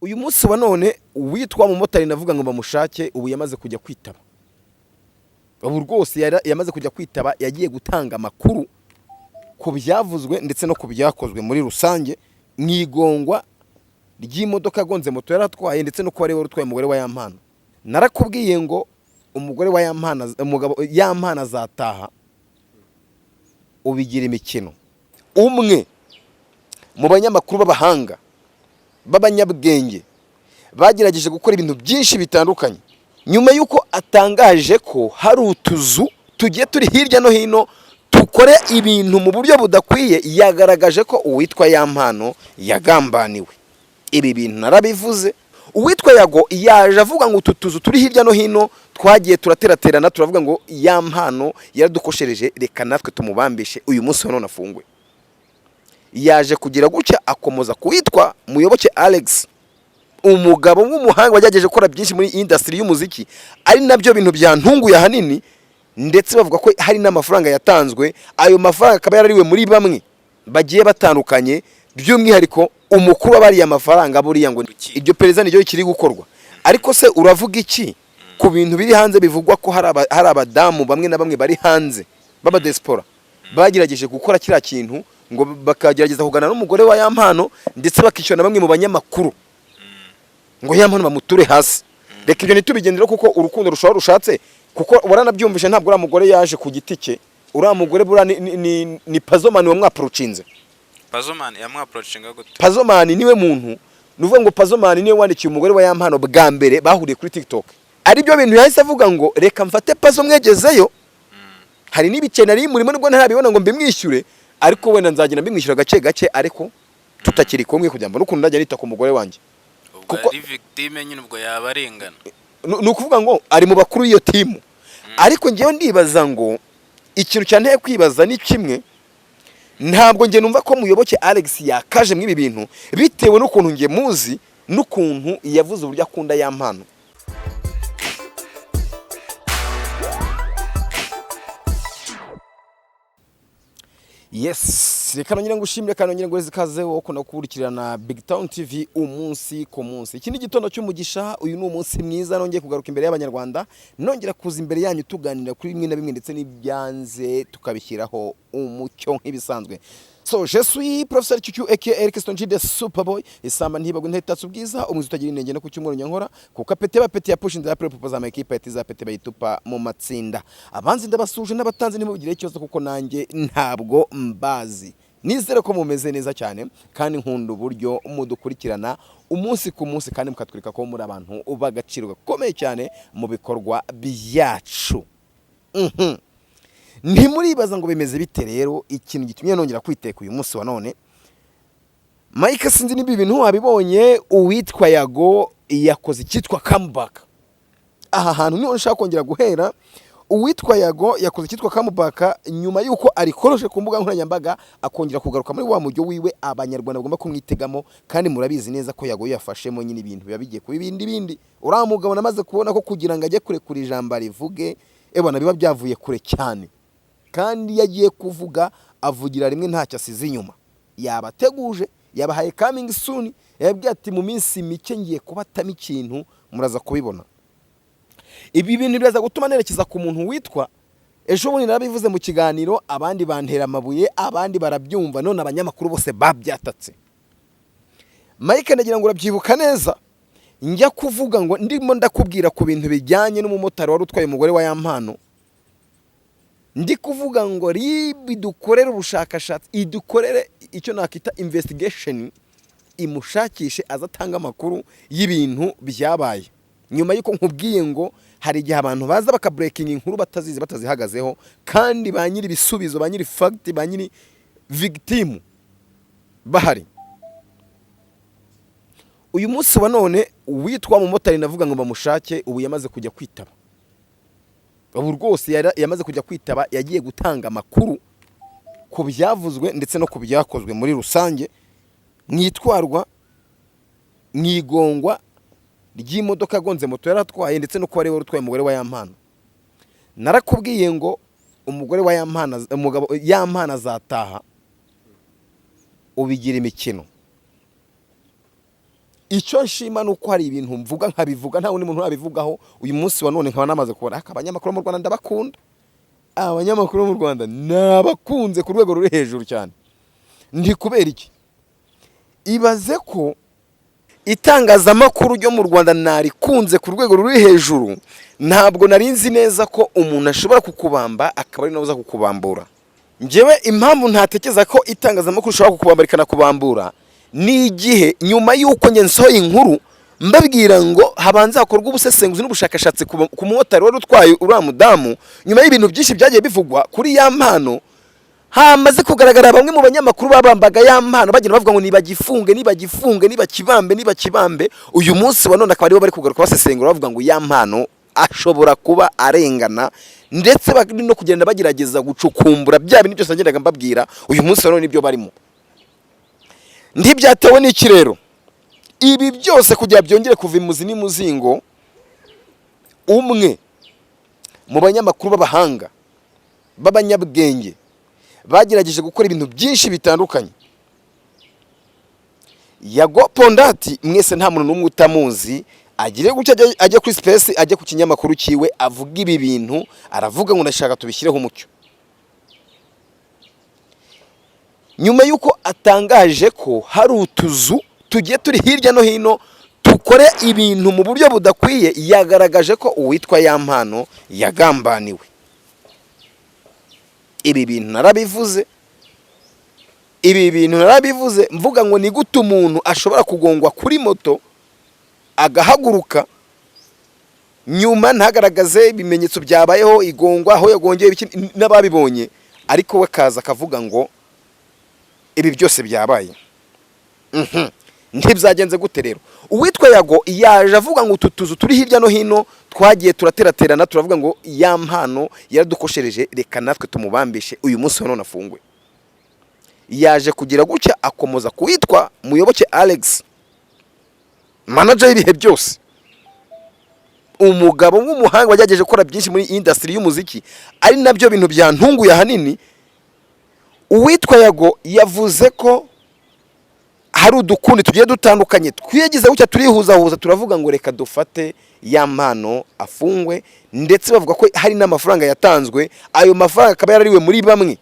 Uyu munsi wa none uwitwa mumotari navuga ngo bamushake, ubu yamaze kujya kwitaba. Ubu rwose yamaze kujya kwitaba, yagiye gutanga amakuru ku byavuzwe ndetse no ku byakozwe muri rusange mu igongwa ry'imodoka yagonze moto yari atwaye, ndetse no kuba ari we wari utwaye umugore wa Yampano. Narakubwiye ngo umugore wa Yampano, umugabo Yampano azataha, ubigira imikino. Umwe mu banyamakuru b'abahanga b'abanyabwenge bagerageje gukora ibintu byinshi bitandukanye, nyuma y'uko atangaje ko hari utuzu tugiye turi hirya no hino tukore ibintu mu buryo budakwiye, yagaragaje ko uwitwa Yampano yagambaniwe. Ibi bintu narabivuze. Uwitwa Yago yaje avuga ngo utu tuzu turi hirya no hino twagiye turateraterana, turavuga ngo Yampano yaradukoshereje, reka natwe tumubambishe uyu munsi wa none afungwe. Yaje kugira gutya akomoza kuwitwa Muyoboke Alex, umugabo w'umuhanga wagerageje gukora byinshi muri industry y'umuziki, ari nabyo bintu byantunguye ahanini. Ndetse bavuga ko hari n'amafaranga yatanzwe, ayo mafaranga akaba yarariwe muri bamwe bagiye batandukanye, by'umwihariko umukuru w'abariya amafaranga. Buriya ngo iryo perereza niryo rikiri gukorwa. Ariko se uravuga iki ku bintu biri hanze bivugwa ko hari abadamu bamwe na bamwe bari hanze b'abadiaspora bagerageje gukora kiriya kintu, ngo bakagerageza kuganira n'umugore wa Yampano, ndetse bakishyura na bamwe mu banyamakuru ngo Yampano bamuture hasi? Reka ibyo ntitubigendere, kuko urukundo rushobora rushatse, kuko waranabyumvishe, ntabwo uriya mugore yaje ku giti cye. Uriya mugore buriya ni Pazomani wamwapproachinze. Pazomani yamwapproachinga gute? Pazomani niwe muntu, ni ukuvuga ngo Pazomani niwe wandikiye umugore wa Yampano bwa mbere, bahuriye kuri TikTok. Aribyo bintu yahise avuga ngo reka mfate Pazo mwegezeyo. Hari n'ibice nari murimo nubwo ntarabibona ngo mbimwishyure, ariko wenda nzagenda mbimwishyura gake gake, ariko tutakiri kumwe, kugira ngo n'ukuntu ndajya nita ku mugore wanjye. Ubwo ari victime nyine, ubwo yaba arengana. Ni ukuvuga ngo ari mu bakuru y'iyo team. Ariko ngewe ndibaza ngo ikintu cyanteye kwibaza ni kimwe: ntabwo njye numva ko Muyoboke Alex yakaje muri ibi bintu, bitewe n'ukuntu njye muzi n'ukuntu yavuze uburyo akunda Yampano. Yes, reka nongere ngushimire kandi nongere nguhe ikaze wowe ukunda gukurikirana Big Town TV umunsi ku munsi. Iki ni igitondo cy'umugisha, uyu ni umunsi mwiza nongeye kugaruka imbere y'Abanyarwanda, nongera kuza imbere yanyu tuganira kuri bimwe na bimwe, ndetse n'ibyanze tukabishyiraho umucyo nk'ibisanzwe. So, je suis professeur Chuchu aka Eric Stone the Superboy, isamba ntibagwe ntetatse ubwiza, umwiza utagira inenge no ku cyumweru nyankora, kuko apete bapete ya push inda prepo za equipe ati za pete bayitupa mu matsinda. Abanzi ndabasuje, n'abatanzi ntimugire ikibazo kuko nanjye ntabwo mbazi. Nizere ko mumeze neza cyane, kandi nkunda uburyo mudukurikirana umunsi ku munsi, kandi mukatwereka ko muri abantu b'agaciro gakomeye cyane mu bikorwa byacu. Ntimuribaza ngo bimeze bite rero? Ikintu gitumye nongera kwiteka uyu munsi wa none, Mike, sinzi niba ibintu wabibonye, uwitwa Yago yakoze icyitwa comeback. Aha hantu niho nshaka kongera guhera. Uwitwa Yago yakoze icyitwa comeback nyuma y'uko arikoroshe ku mbuga nkoranyambaga, akongera kugaruka muri wa mujyo wiwe Abanyarwanda bagomba kumwitegamo. Kandi murabizi neza ko Yago yafashemo nyine ibintu biba bigiye kuba ibindi bindi. Uriya mugabo namaze kubona ko kugira ngo ajye kurekura ijambo rivuge, ebona biba byavuye kure cyane, kandi iyo agiye kuvuga avugira rimwe, ntacyo asize inyuma. Yabateguje, yabahaye coming soon, yababwiye ati mu minsi mike ngiye kubatamo ikintu, muraza kubibona. Ibi bintu biraza gutuma nerekeza ku muntu witwa, ejo bundi narabivuze mu kiganiro, abandi bantera amabuye, abandi barabyumva, none abanyamakuru bose babyatatse. Mike, ndagira ngo urabyibuka neza, njya kuvuga ngo ndimo ndakubwira ku bintu bijyanye n'umumotari wari utwaye umugore wa Yampano, ndi kuvuga ngo RIB idukorere ubushakashatsi, idukorere icyo nakita investigation, imushakishe aze atanga amakuru y'ibintu byabaye. Nyuma y'uko nkubwiye ngo hari igihe abantu baza bakabreakinga inkuru batazizi, batazihagazeho, kandi ba nyiri ibisubizo, ba nyiri fact, ba nyiri victim bahari. Uyu munsi wa none uwitwa mumotari navuga ngo bamushake, ubu yamaze kujya kwitaba. Ubu rwose yamaze kujya kwitaba, yagiye gutanga amakuru ku byavuzwe ndetse no ku byakozwe muri rusange mu itwarwa, mu igongwa ry'imodoka yagonze moto yari atwaye, ndetse no kuba ari we wari utwaye umugore wa Yampano. Narakubwiye ngo umugore wa Yampano, umugabo Yampano azataha, ubigira imikino. Icyo nshima ni uko hari ibintu mvuga nkabivuga nta wundi muntu urabivugaho. Uyu munsi wa none nkaba namaze kubona aka abanyamakuru mu Rwanda ndabakunda. Abanyamakuru mu Rwanda nabakunze ku rwego ruri hejuru cyane. Ndi kubera iki? Ibaze ko itangazamakuru ryo mu Rwanda narikunze ku rwego ruri hejuru. Ntabwo nari nzi neza ko umuntu ashobora kukubamba akaba ari nawe uza kukubambura. Njyewe impamvu ntatekereza ko itangazamakuru rishobora kukubamba rikanakubambura ni igihe nyuma y'uko njye nsohoye inkuru mbabwira ngo habanza hakorwa ubusesenguzi n'ubushakashatsi ku mumotari wari utwaye uriya mudamu, nyuma y'ibintu byinshi byagiye bivugwa kuri ya mpano, hamaze kugaragara bamwe mu banyamakuru babambaga ya mpano, bagenda bavuga ngo nibagifunge, nibagifunge, nibakibambe, nibakibambe. Uyu munsi wa none akaba aribo bari kugaruka basesengura, bavuga ngo ya mpano ashobora kuba arengana, ndetse bari no kugenda bagerageza gucukumbura bya bintu byose nagendaga mbabwira. Uyu munsi wa none nibyo barimo. Ntibyatewe n'iki rero ibi byose kugira byongere kuva imuzi n'imuzingo? Umwe mu banyamakuru b'abahanga, b'abanyabwenge, bagerageje gukora ibintu byinshi bitandukanye, Yago Pondati, mwese nta muntu n'umwe utamuzi, agire gutya ajye kuri space, ajye ku kinyamakuru cyiwe, avuga ibi bintu. Aravuga ngo ndashaka tubishyireho umucyo. Nyuma y'uko atangaje ko hari utuzu tugiye turi hirya no hino tukore ibintu mu buryo budakwiye, yagaragaje ko uwitwa ya mpano yagambaniwe. Ibi bintu narabivuze, ibi bintu narabivuze, mvuga ngo ni gute umuntu ashobora kugongwa kuri moto agahaguruka, nyuma ntagaragaze ibimenyetso byabayeho igongwa, aho yagongeye, n'ababibonye, ariko we akaza akavuga ngo ibi byose byabaye. Ntibyagenze gute rero? Uwitwa Yago yaje avuga ngo utu tuzu turi hirya no hino twagiye turateraterana, turavuga ngo ya mpano yaradukoshereje, reka natwe tumubambishe, uyu munsi wa none afungwe. Yaje kugira gutya akomoza kuwitwa Muyoboke Alex, manager y'ibihe byose, umugabo w'umuhanga wagerageje gukora byinshi muri industry y'umuziki, ari nabyo bintu byantunguye ahanini. Uwitwa Yago yavuze ko hari udukundi tugiye dutandukanye twigize gutya turihuzahuza, turavuga ngo reka dufate ya mpano afungwe, ndetse bavuga ko hari n'amafaranga yatanzwe, ayo mafaranga akaba yarariwe muri bamwe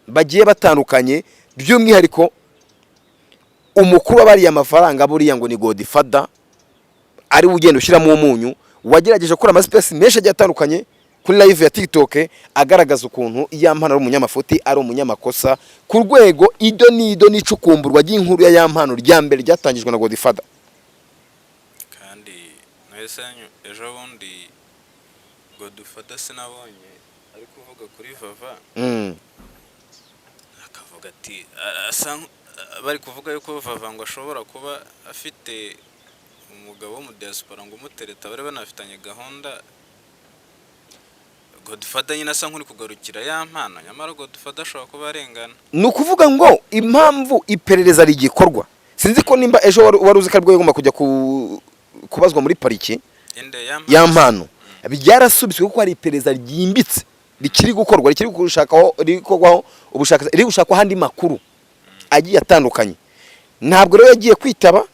bagiye batandukanye, by'umwihariko umukuru wabariye amafaranga buriya ngo ni Godfather, ari we ugenda ushyiramo umunyu, wagerageje gukora ama space menshi agiye atandukanye kuri live ya TikTok, agaragaza ukuntu ya mpano ari umunyamafuti, ari umunyamakosa, ku rwego ido n'ido n'icukumburwa ry'inkuru ya ya mpano rya mbere ryatangijwe na Godfather. Kandi nahise ejo bundi Godfather sinabonye ari kuvuga kuri Vava, akavuga ati asa bari kuvuga yuko Vava ngo ashobora kuba afite umugabo wo mu diaspora ngo umutereta, bari banafitanye gahunda. Godfather nyine asa nk'uri kugarukira ya mpano, nyamara Godfather ashobora kuba arengana. Ni ukuvuga ngo impamvu iperereza rigikorwa, sinzi ko nimba ejo wari uzi ko aribwo yagomba kujya kubazwa muri pariki. Inde? Ya Ya mpano. Byarasubitswe kuko hari iperereza ryimbitse rikiri gukorwa, rikiri gushakaho, riri gukorwaho ubushakashatsi, riri gushakwaho andi makuru agiye atandukanye. Ntabwo rero yagiye kwitaba.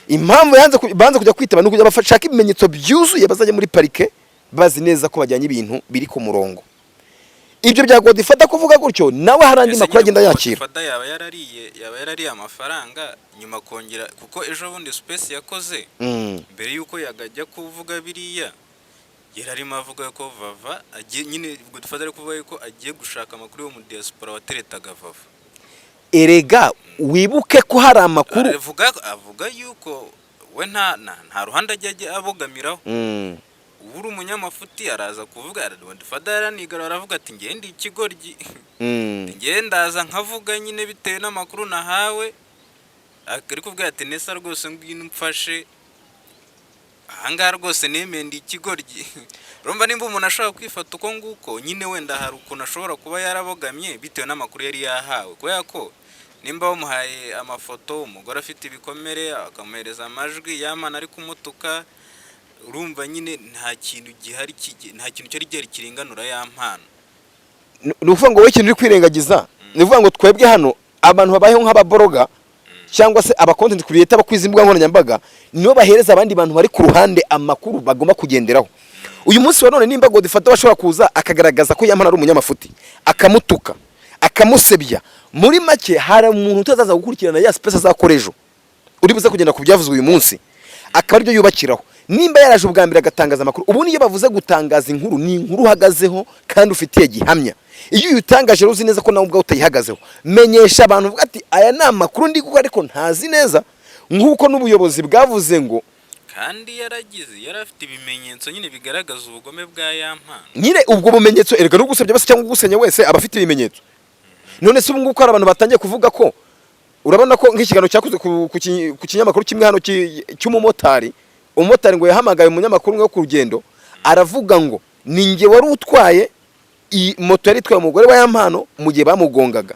Impamvu yanze banze kujya kwitaba ni ukugira bashaka ibimenyetso byuzuye, bazajya muri parike bazi neza ko bajyanye ibintu biri ku murongo. Ibyo bya Godfather kuvuga gutyo, nawe hari andi Ese makuru nyine agenda yakira. Godfather yaba yarariye amafaranga nyuma kongera, kuko ejo bundi space yakoze mbere yuko yagajya kuvuga biriya, yari arimo avuga ko Vava agiye nyine, Godfather ari kuvuga yuko agiye gushaka amakuru yo mu diaspora wateretaga Vava. Erega wibuke ko hari amakuru Avuga yuko we nta ruhande ajya abogamiraho. Ubu uri umunyamafuti araza kuvuga. Godfather yaranigara, aravuga ati ngende ikigoryi, ngende ndaza nkavuga nyine bitewe n'amakuru nahawe. Ari kuvuga ati nesa rwose ngwino umfashe ahangaha rwose, nemeye ndi ikigoryi. Urumva nimba umuntu ashobora kwifata uko nguko nyine, wenda hari ukuntu ashobora kuba yarabogamye bitewe n'amakuru yari yahawe, kubera ko nimba bamuhaye amafoto umugore afite ibikomere, akamuhereza amajwi yamana ari kumutuka, urumva nyine nta kintu gihari nta kintu cyari gihari kirenganura ya mpano. Ni ukuvuga ngo wowe ikintu uri kwirengagiza, ni ukuvuga ngo twebwe hano abantu babayeho nk'ababoroga. Cyangwa se aba content creator bakwiza imbuga nkoranyambaga, nibo bahereza abandi bantu bari ku ruhande amakuru bagomba kugenderaho. Uyu munsi wa none, nimba Godfather bashobora kuza akagaragaza ko Yampano ari umunyamafuti, akamutuka, akamusebya, muri make hari umuntu utazaza gukurikirana ya space azakora ejo, uri buze kugenda ku byavuzwe uyu munsi, akaba aribyo yubakiraho. Nimba yaraje ubwa mbere agatangaza amakuru, ubu niyo bavuze gutangaza inkuru, ni inkuru uhagazeho kandi ufitiye gihamya. Iyo uyitangaje rero uzi neza ko nawe ubwawe utayihagazeho, menyesha abantu, uvuga ati: "Aya ni amakuru ndi gukora, ariko ntazi neza," nk'uko n'ubuyobozi bwavuze ngo Kandi yaragize, yari afite ibimenyetso nyine bigaragaza ubugome bwa Yampano. Nyine ubwo bumenyetso erega n'ugusebya bose cyangwa ugusenya wese aba afite ibimenyetso. None se ubu ngubu ko hari abantu batangiye kuvuga ko, urabona ko nk'ikiganiro cyakozwe ku kinyamakuru kimwe hano cy'umumotari, umumotari ngo yahamagaye umunyamakuru umwe wo ku rugendo, aravuga ngo ni njye wari utwaye iyi moto yari itwaye umugore wa Yampano mu gihe bamugongaga.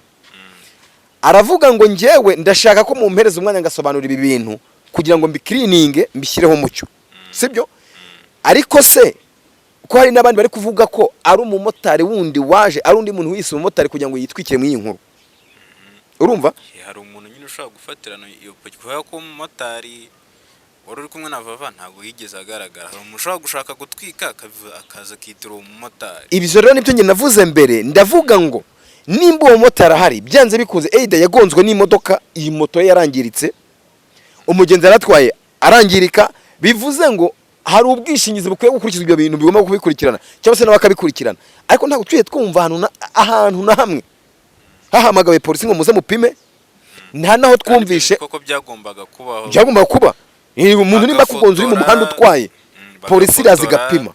Aravuga ngo: "Njyewe ndashaka ko mumpereza umwanya ngasobanura ibi bintu kugira ngo mbicleaninge, mbishyireho umucyo." Sibyo? Ariko se ko hari n'abandi bari kuvuga ko ari umumotari wundi waje, ari undi muntu wise umumotari kugira ngo yitwikire muri iyi nkuru, urumva? Hari umuntu nyine ushobora gufatirana iyo, kubera ko umumotari wari uri kumwe na Vava ntabwo yigeze agaragara, hari umuntu ushobora gushaka gutwika, akaza akitira uwo mumotari. Ibyo rero nibyo njye navuze mbere, ndavuga ngo nimba uwo mumotari ahari, byanze bikunze either yagonzwe n'imodoka, iyi moto ye yarangiritse, umugenzi yaratwaye arangirika, bivuze ngo hari ubwishingizi bukwiye gukurikizwa, ibyo bintu bigomba kubikurikirana cyangwa se nawe akabikurikirana. Ariko ntabwo tujye twumva ahantu na hamwe hahamagawe polisi ngo muze mupime, nta naho twumvishe. Koko byagombaga kubaho. Byagombaga kuba. Umuntu nimba akugonze uri mu muhanda utwaye, polisi iraza bagafotora. Igapima,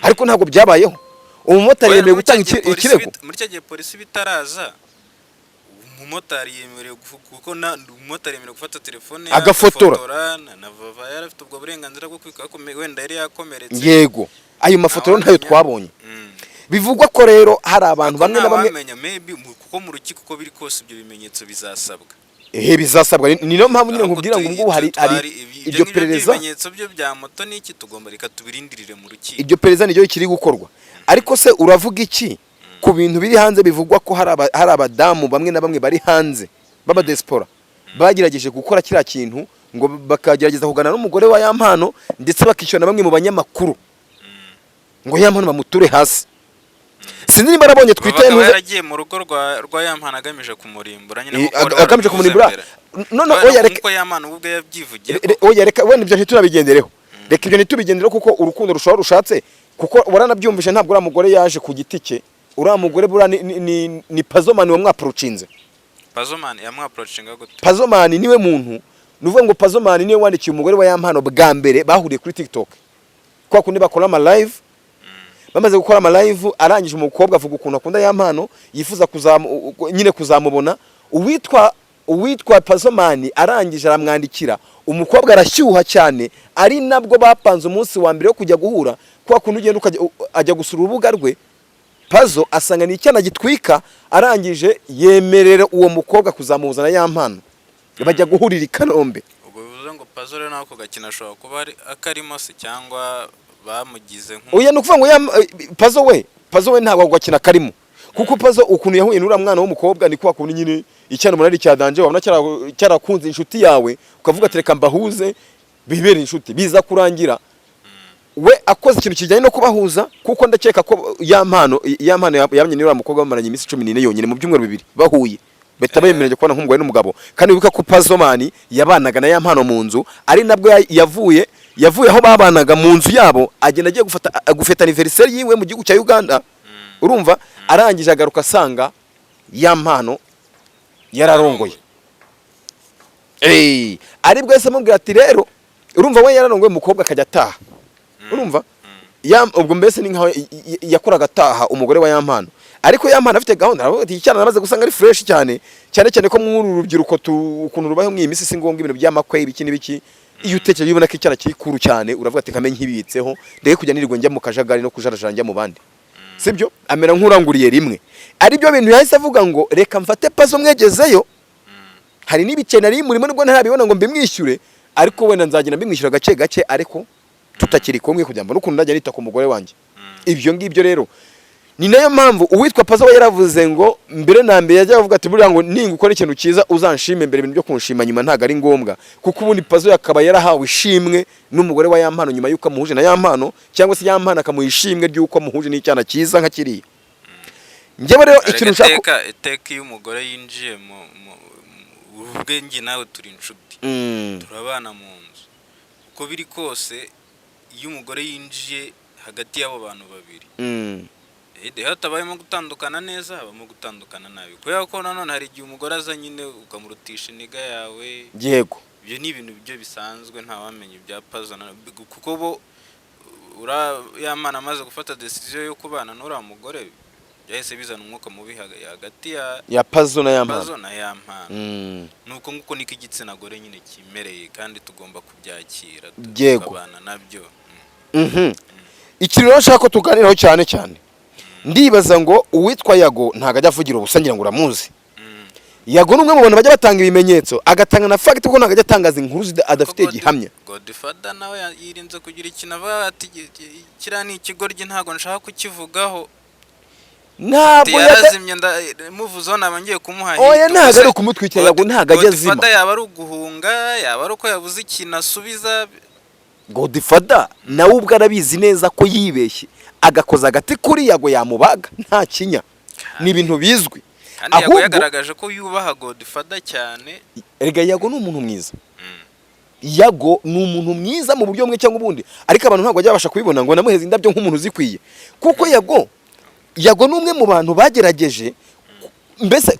ariko ntabwo byabayeho. Umumotari Oya, yemerewe muri cya gutanga gihe polisi ikirego. Muri cya gihe polisi bitaraza, umumotari yemerewe kuko na umumotari yemerewe gufata telefone ye, Agafotora. agafotora, na Vava yari afite ubwo burenganzira bwo kwika ko wenda yari yakomeretse. Yego, ayo mafoto rero ntayo Ntawamenya. twabonye. Bivugwa ko rero hari abantu Ariko bamwe na bamwe ntawamenya, maybe kuko mu rukiko uko biri kose ibyo bimenyetso bizasabwa. Ehe, bizasabwa. Ni niyo mpamvu nyine Ahubwo nkubwira ngo ngubu hari ibyo iryo ngibyo perereza. by'ibimenyetso byo bya moto n'iki, tugomba, reka tubirindirire mu rukiko. Iryo perereza niryo rikiri gukorwa. Ariko se uravuga iki ku bintu biri hanze bivugwa ko hari abadamu bamwe na bamwe bari hanze b'abadiaspora bagerageje gukora kiriya kintu, ngo bakagerageza kuganira n'umugore wa Yampano, ndetse bakishyura na bamwe mu banyamakuru ngo Yampano bamuture hasi? Sinzi nimba arabonye twita Bakaba ntuze yaragiye mu rugo rwa Yampano agamije kumurimbura nyine, nk'uko wari agamije warabivuze kumurimbura. mbere. None Oya, oya, reka nk'uko Yampano ubwe yabyivugiye. Oya, reka wenda ibyo ntitunabigendereho, reka ibyo ntitubigendereho, kuko urukundo rushobora rushatse, kuko waranabyumvishe, ntabwo uriya mugore yaje ku giti cye. Uriya mugore buriya ni Pazomani wamwapproachinze. Pazomani yamwapproachinga gute? Pazomani niwe muntu, ni ukuvuga ngo Pazomani niwe wandikiye umugore wa Yampano bwa mbere. Bahuriye kuri TikTok kwa kundi bakora ama live. Bamaze gukora ama live, arangije umukobwa avuga ukuntu akunda Yampano, yifuza nyine kuzamubona. Uwitwa Pazomani arangije aramwandikira, umukobwa arashyuha cyane, ari nabwo bapanze umunsi wa mbere wo kujya guhura. Kwa kundi ugenda ukajya, ajya gusura urubuga rwe Pazo, asanga ni icyana gitwika, arangije yemerera uwo mukobwa kuzamuhuza na Yampano, bajya guhurira i Kanombe. Ubwo bivuze ngo Pazo rero nawe ako gakino ashobora kuba ari akarimo se, cyangwa bamugize Oya, ni ukuvuga ngo Pazo we ntabwo ako gakino karimo, kuko Pazo ukuntu yahuye n'uriya mwana w'umukobwa ni kwa kundi nyine icyana umunani cya danger, wabona cyarakunze inshuti yawe, ukavuga ati: "Reka mbahuze bibere inshuti." Biza kurangira we akoze ikintu kijyanye no kubahuza, kuko ndakeka ko ya Mpano yabanye n'uriya mukobwa bamaranye iminsi 14 yonyine, mu byumweru 2 bahuye, bahita bemeranya kubana nk'umugore n'umugabo. Kandi wibuka ko Pazomani yabanaga na Yampano mu nzu, ari nabwo yavuye aho babanaga mu nzu yabo, agenda agiye gufata gufeta anniversaire yiwe mu gihugu cya Uganda, urumva? Arangije agaruka asanga Yampano yararongoye. Ari bwo yahise amubwira ati rero urumva, we yararongoye, umukobwa akajya ataha, urumva? Ubwo mbese ni nkaho yakoraga ataha umugore wa Yampano. Ariko Yampano afite gahunda, aravuga ati: "Icyana namaze gusanga ari fresh cyane cyane cyane ko muri uru rubyiruko ukuntu rubaho muri iyi minsi si ngombwa ibintu by'amakwe, ibiki n'ibiki." Iyo utekereje ubona ko icyana kiri kuru cyane, uravuga ati: "Kame nkibitseho, ndeke kujya nirirwa njya mu kajagari no kujarajara njya mu bandi." Sibyo? Amera nk'uranguriye rimwe. Ari byo bintu yahise avuga ngo: "Reka mfate Pazo mwegezeyo, hari n'ibice nari murimo nubwo ntarabibona ngo mbimwishyure, ariko wenda nzagenda mbimwishyura gake gake, ariko tutakiri kumwe, kugira ngo n'ukuntu ndajya nita ku mugore wanjye." Ibyo ngibyo rero Ni nayo mpamvu uwitwa Pazo we yaravuze ngo mbere na mbere yajya avuga ati: "Buriya ngo ninga ukora ikintu cyiza uzanshime mbere, ibintu byo kunshima nyuma ntabwo ari ngombwa." Kuko ubundi Pazo yakaba yarahawe ishimwe n'umugore wa Yampano nyuma y'uko amuhuje na Yampano, cyangwa se Yampano akamuha ishimwe ry'uko amuhuje n'icyana cyiza nka kiriya. Njyewe rero ikintu nshaka Iteka iyo umugore yinjiye mu ubwenge, nawe turi inshuti, turabana mu nzu, uko biri kose iyo umugore yinjiye hagati y'abo bantu babiri, hatabayemo gutandukana neza, habamo gutandukana nabi, kubera ko nanone hari igihe umugore aza nyine ukamurutisha iniga yawe. Ibyo ni ibintu byo bisanzwe, ntawamenya ibya Pazo kuko bo ya mana amaze gufata decision yo kubana n'uriya mugore, byahise bizana umwuka mubi hagati ya ya Pazo na Yampano. Pazo na Yampano. Nuko nguko niko igitsina gore nyine kimereye, kandi tugomba kubyakira, tukabana nabyo. Ikintu rero nshaka ko tuganiraho cyane cyane, ndibaza ngo uwitwa Yago ntabwo ajya avugira ubusa, ngira ngo uramuzi. Yago ni umwe mu bantu bajya batanga ibimenyetso, agatanga na fact, kuko ntabwo ajya atangaza inkuru adafitiye gihamya. Godfather nawe yirinze kugira ikintu avuga ati: "Kiriya ni ikigoryi, ntabwo nshaka kukivugaho." Ntabwo Ati yarazimye, muvuzeho naba ngiye kumuha Oya, hit. ntabwo Ubwo ari se ukumutwikira, Yago ntabwo ajya azima. Godfather yaba ari uguhunga, yaba ari uko yabuze ikintu asubiza. Godfather nawe ubwo arabizi neza ko yibeshye agakoza agati kuri Yago yamubaga nta kinya, ni ibintu bizwi. Kandi Yago Ahubwo yagaragaje ko yubaha Godfather cyane. Erega Yago ni umuntu mwiza. Yago ni umuntu mwiza mu buryo bumwe cyangwa ubundi, ariko abantu ntabwo bajya babasha kubibona ngo namuheze indabyo nk'umuntu uzikwiye, kuko Yago ni umwe mu bantu bagerageje. Mbese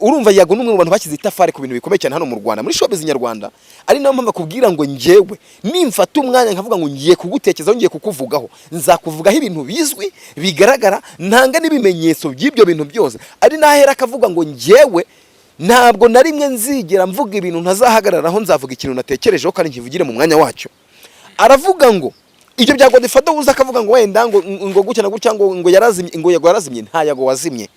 urumva, Yago ni umwe mu bantu bashyize itafari ku bintu bikomeye cyane hano mu Rwanda, muri showbiz nyarwanda. Ari nayo mpamvu akubwira ngo njyewe nimfata umwanya nkavuga ngo ngiye kugutekerezaho, ngiye kukuvugaho, nzakuvugaho ibintu bizwi bigaragara, ntanga n'ibimenyetso by'ibyo bintu byose. Ari nahera akavuga ngo njyewe ntabwo na rimwe nzigera mvuga ibintu ntazahagararaho, nzavuga ikintu natekerejeho kandi nkivugire mu mwanya wacyo. Aravuga ngo ibyo bya Godfather uza akavuga ngo wenda ngo gutya na gutya, ngo yarazimye, ngo Yago yarazimye. Nta Yago wazimye.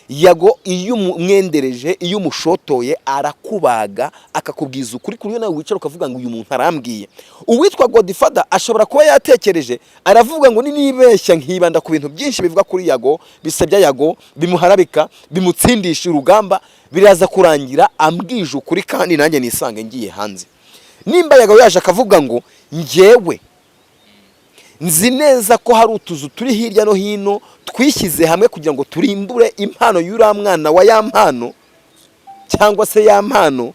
Yago iyo umwendereje, iyo umushotoye, arakubaga akakubwiza ukuri kuri nawe wicara ukavuga ngo uyu muntu arambwiye. Uwitwa Godfather ashobora kuba yatekereje aravuga ngo nibeshya nkibanda ku bintu byinshi bivuga kuri Yago, bisebya Yago, bimuharabika, bimutsindisha urugamba, biraza kurangira ambwije ukuri kandi nanjye nisange ngiye hanze. Nimba Yago yaje akavuga ngo njyewe nzi neza ko hari utuzu turi hirya no hino twishyize hamwe kugira ngo turimbure impano y'uriya mwana wa ya mpano cyangwa se ya mpano,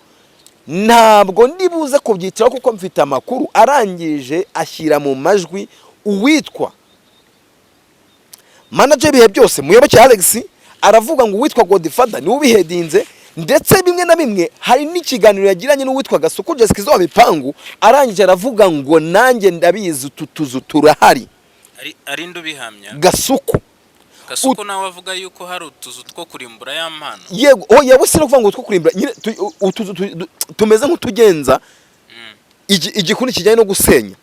ntabwo ndi buze kubyiciraho kuko mfite amakuru. Arangije ashyira mu majwi uwitwa manager ibihe byose Muyoboke Alex, aravuga ngo uwitwa Godfather niwe ubihedinze, ndetse bimwe na bimwe hari n'ikiganiro yagiranye n'uwitwa Gasuku Jessica wa bipangu. Arangije aravuga ngo nanjye ndabizi, utu tuzu turahari. Ari nde ubihamya? Gasuku. Gasuku nawe avuga yuko hari utuzu two kurimbura ya mpano? Yego, oya, we si no kuvuga ngo two kurimbura nyine, utuzu tumeze nk'utugenza igikundi kijyanye no gusenya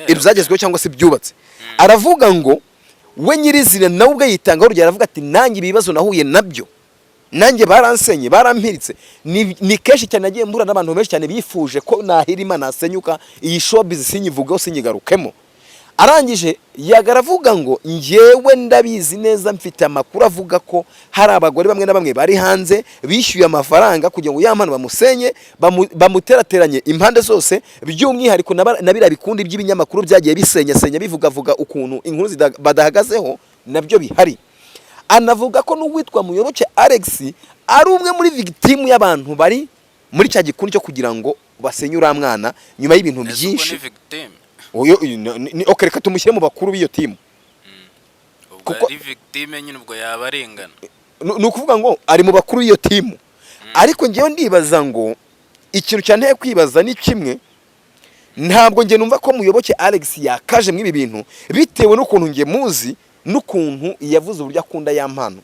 ibyagezweho cyangwa se ibyubatse. Aravuga ngo we nyirizina nawe ubwe yitangaho urugero, aravuga ati nanjye ibibazo nahuye nabyo, nanjye baransenye, barampiritse, ni kenshi cyane nagiye mbura n'abantu benshi cyane bifuje ko nahirima, nasenyuka, iyi showbiz sinyivugeho, sinyigarukemo. Arangije Yaga aravuga ngo njyewe ndabizi neza, mfite amakuru avuga ko hari abagore bamwe na bamwe bari hanze bishyuye amafaranga kugira ngo ya mpano bamusenye, bamuterateranye impande zose, by'umwihariko na biriya bikundi by'ibinyamakuru byagiye bisenyasenya, bivugavuga ukuntu inkuru badahagazeho nabyo bihari. Anavuga ko n'uwitwa Muyoboke Alex ari umwe muri victim y'abantu bari muri cya gikundi cyo kugira ngo basenye uriya mwana nyuma y'ibintu Ese ubwo byinshi. ni victim? Uyu okay, reka tumushyire mu bakuru b'iyo timu. Ubwo Kuko ari victime nyine, ubwo yaba arengana. Ni ukuvuga ngo ari mu bakuru b'iyo timu. Ariko ngewe ndibaza ngo ikintu cyanteye kwibaza ni kimwe: ntabwo nge numva ko Muyoboke Alex yakaje muri ibi bintu, bitewe n'ukuntu nge muzi n'ukuntu yavuze uburyo akunda ya mpano.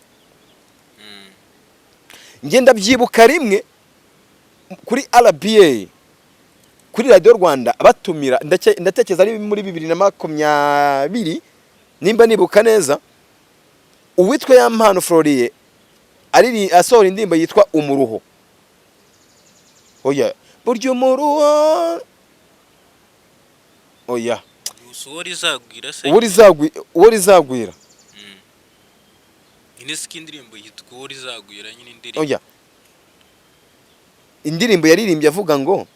Nge ndabyibuka rimwe kuri RBA, kuri Radiyo Rwanda, batumira, ndatekereza ari muri 2020 nimba nibuka neza, uwitwa ya mpano Floriye ariri asohora indirimbo yitwa "Umuruho". Oya, burya umuruho, oya. Gusa uwo rizagwira se? Uwo rizagwira. Nyine siko indirimbo yitwa "Uwo rizagwira" nyine indirimbo. Oya, indirimbo yaririmbye avuga ngo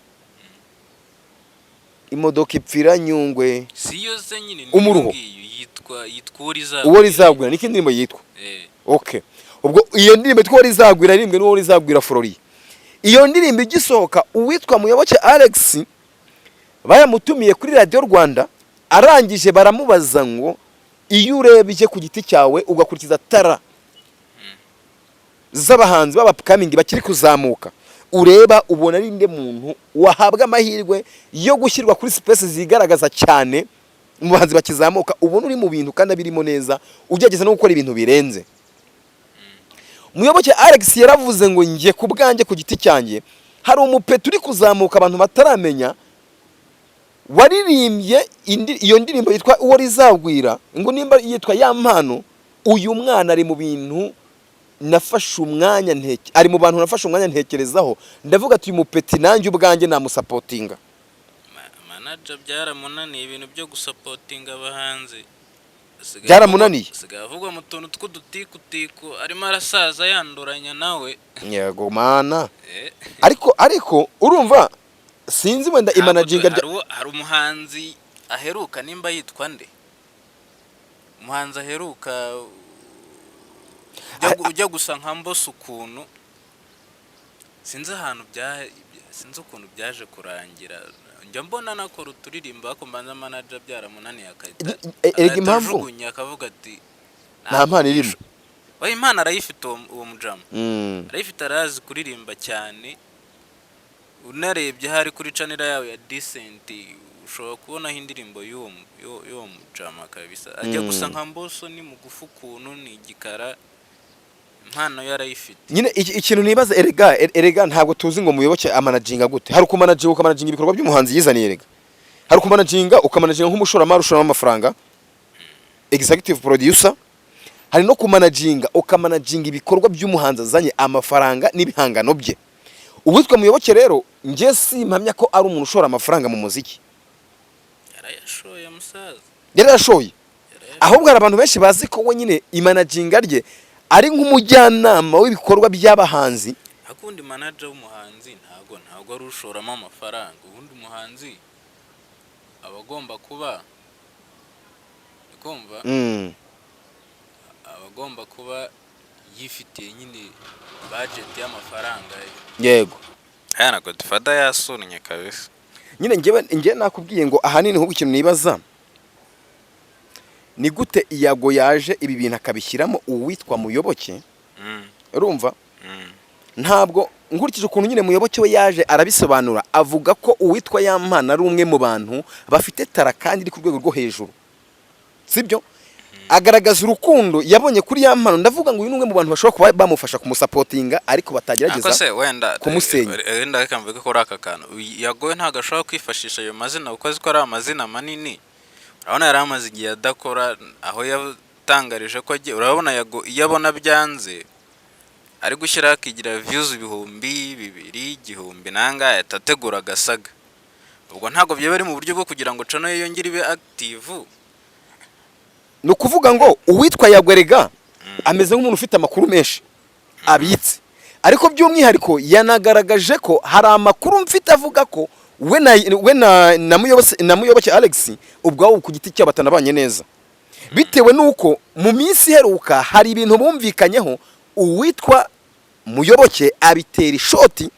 imodoka ipfira Nyungwe. Si yo se nyine ni Umuruho. iyo ngiyo yitwa "Uwo rizagwira". "Uwo rizagwira" niko indirimbo yitwa. Eh. Okay, ubwo iyo ndirimbo yitwa "Uwo rizagwira" yaririmbwe n'uwo rizagwira Florian. Iyo ndirimbo igisohoka, uwitwa Muyoboke Alex bayamutumiye kuri Radiyo Rwanda, arangije baramubaza ngo: "Iyo urebye ku giti cyawe, ugakurikiza talent z'abahanzi b'aba upcoming bakiri kuzamuka, ureba ubona ari nde muntu wahabwa amahirwe yo gushyirwa kuri space zigaragaza cyane mu bahanzi bakizamuka, ubona uri mu bintu kandi abirimo neza, ugerageza no gukora ibintu birenze?" Muyoboke Alex yaravuze ngo: "Njye ku bwanjye, ku giti cyanjye, hari umupeti uri kuzamuka abantu bataramenya, waririmbye iyo ndirimbo yitwa 'Uwo rizagwira', ngo nimba yitwa Ya Mpano. Uyu mwana ari mu bintu nafashe umwanya nteke, ari mu bantu nafashe umwanya ntekerezaho, ndavuga ati uyu mupeti nanjye ubwanjye namusupportinga." Manager byaramunaniye ibintu byo gusupportinga abahanzi. Asigaye Byaramunaniye? Asigaye avugwa mu tuntu tw'udutikutiku, arimo arasaza yanduranya nawe. Yego mana. Eh. Ariko urumva, sinzi wenda Ntabwo imanaginga hari umuhanzi aheruka, nimba yitwa nde, umuhanzi aheruka ujya gusa nka Mboso ukuntu, sinzi ahantu bya sinzi ukuntu byaje kurangira. Njya mbona anakora uturirimbo, ariko mbanza manager byaramunaniye, akahita Erega agahita impamvu ajugunya, akavuga ati nta mpano irimo. Oya, impano arayifite uwo mujama. Arayifite, arazi kuririmba cyane. Unarebye hari kuri channel yawe ya Decent, ushobora kubonaho indirimbo y'uwo mujama kabisa. Ajya gusa nka Mboso, ni mugufi ukuntu, ni igikara, impano yo arayifite. Nyine ikintu nibaza, erega ntabwo tuzi ngo Muyoboke amanaginga gute. Hari ukumanaginga, ukamanaginga ibikorwa by'umuhanzi yizaniye. Erega hari ukumanaginga, ukamanaginga nk'umushoramari ushoramo amafaranga, executive producer. Hari no kumanaginga, ukamanaginga ibikorwa by'umuhanzi azanye amafaranga n'ibihangano bye. Uwitwa Muyoboke rero, njye simpamya ko ari umuntu ushora amafaranga mu muziki. Yarayashoye musaza. Yarayashoye. Yarayashoye. Ahubwo hari abantu benshi bazi ko we nyine imanaginga rye ari nk'umujyanama w'ibikorwa by'abahanzi. Ariko ubundi manager w'umuhanzi ntabwo ari ushoramo amafaranga. Ubundi umuhanzi aba agomba kuba, kumva, aba agomba kuba yifitiye nyine budget y'amafaranga ye. Aya na Godfather yasunnye kabisa. Nyine njyewe nakubwiye ngo ahanini ahubwo ikintu nibaza ni gute Yago yaje ibi bintu akabishyiramo uwitwa Muyoboke. Urumva, ntabwo nkurikije ukuntu nyine Muyoboke we yaje arabisobanura, avuga ko uwitwa Yampano ari umwe mu bantu bafite talent kandi iri ku rwego rwo hejuru, sibyo? Agaragaza urukundo yabonye kuri Yampano. Ndavuga ngo uyu ni umwe mu bantu bashobora kuba bamufasha kumusupportinga, ariko batagerageza Ariko se wenda kumusenya. Wenda reka mvuge kuri aka kantu. Yago ntabwo ashobora kwifashisha ayo mazina kuko azi ko ari amazina manini. Urabona yari amaze igihe adakora, aho yatangarije ko agiye. Urabona Yago iyo abona byanze, ari gushyiraho akigira views 2000, 1000 nangahe, ahita ategura agasaga. Ubwo ntabwo byaba ari mu buryo bwo kugira ngo channel ye yongere ibe active? Ni ukuvuga ngo uwitwa Yago erega ameze nk'umuntu ufite amakuru menshi abitse, ariko by'umwihariko yanagaragaje ko hari amakuru mfite avuga ko we na Muyoboke Alex ubwabo ku giti cyabo batanabanye neza, bitewe n'uko mu minsi iheruka hari ibintu bumvikanyeho, uwitwa Muyoboke abitera ishoti,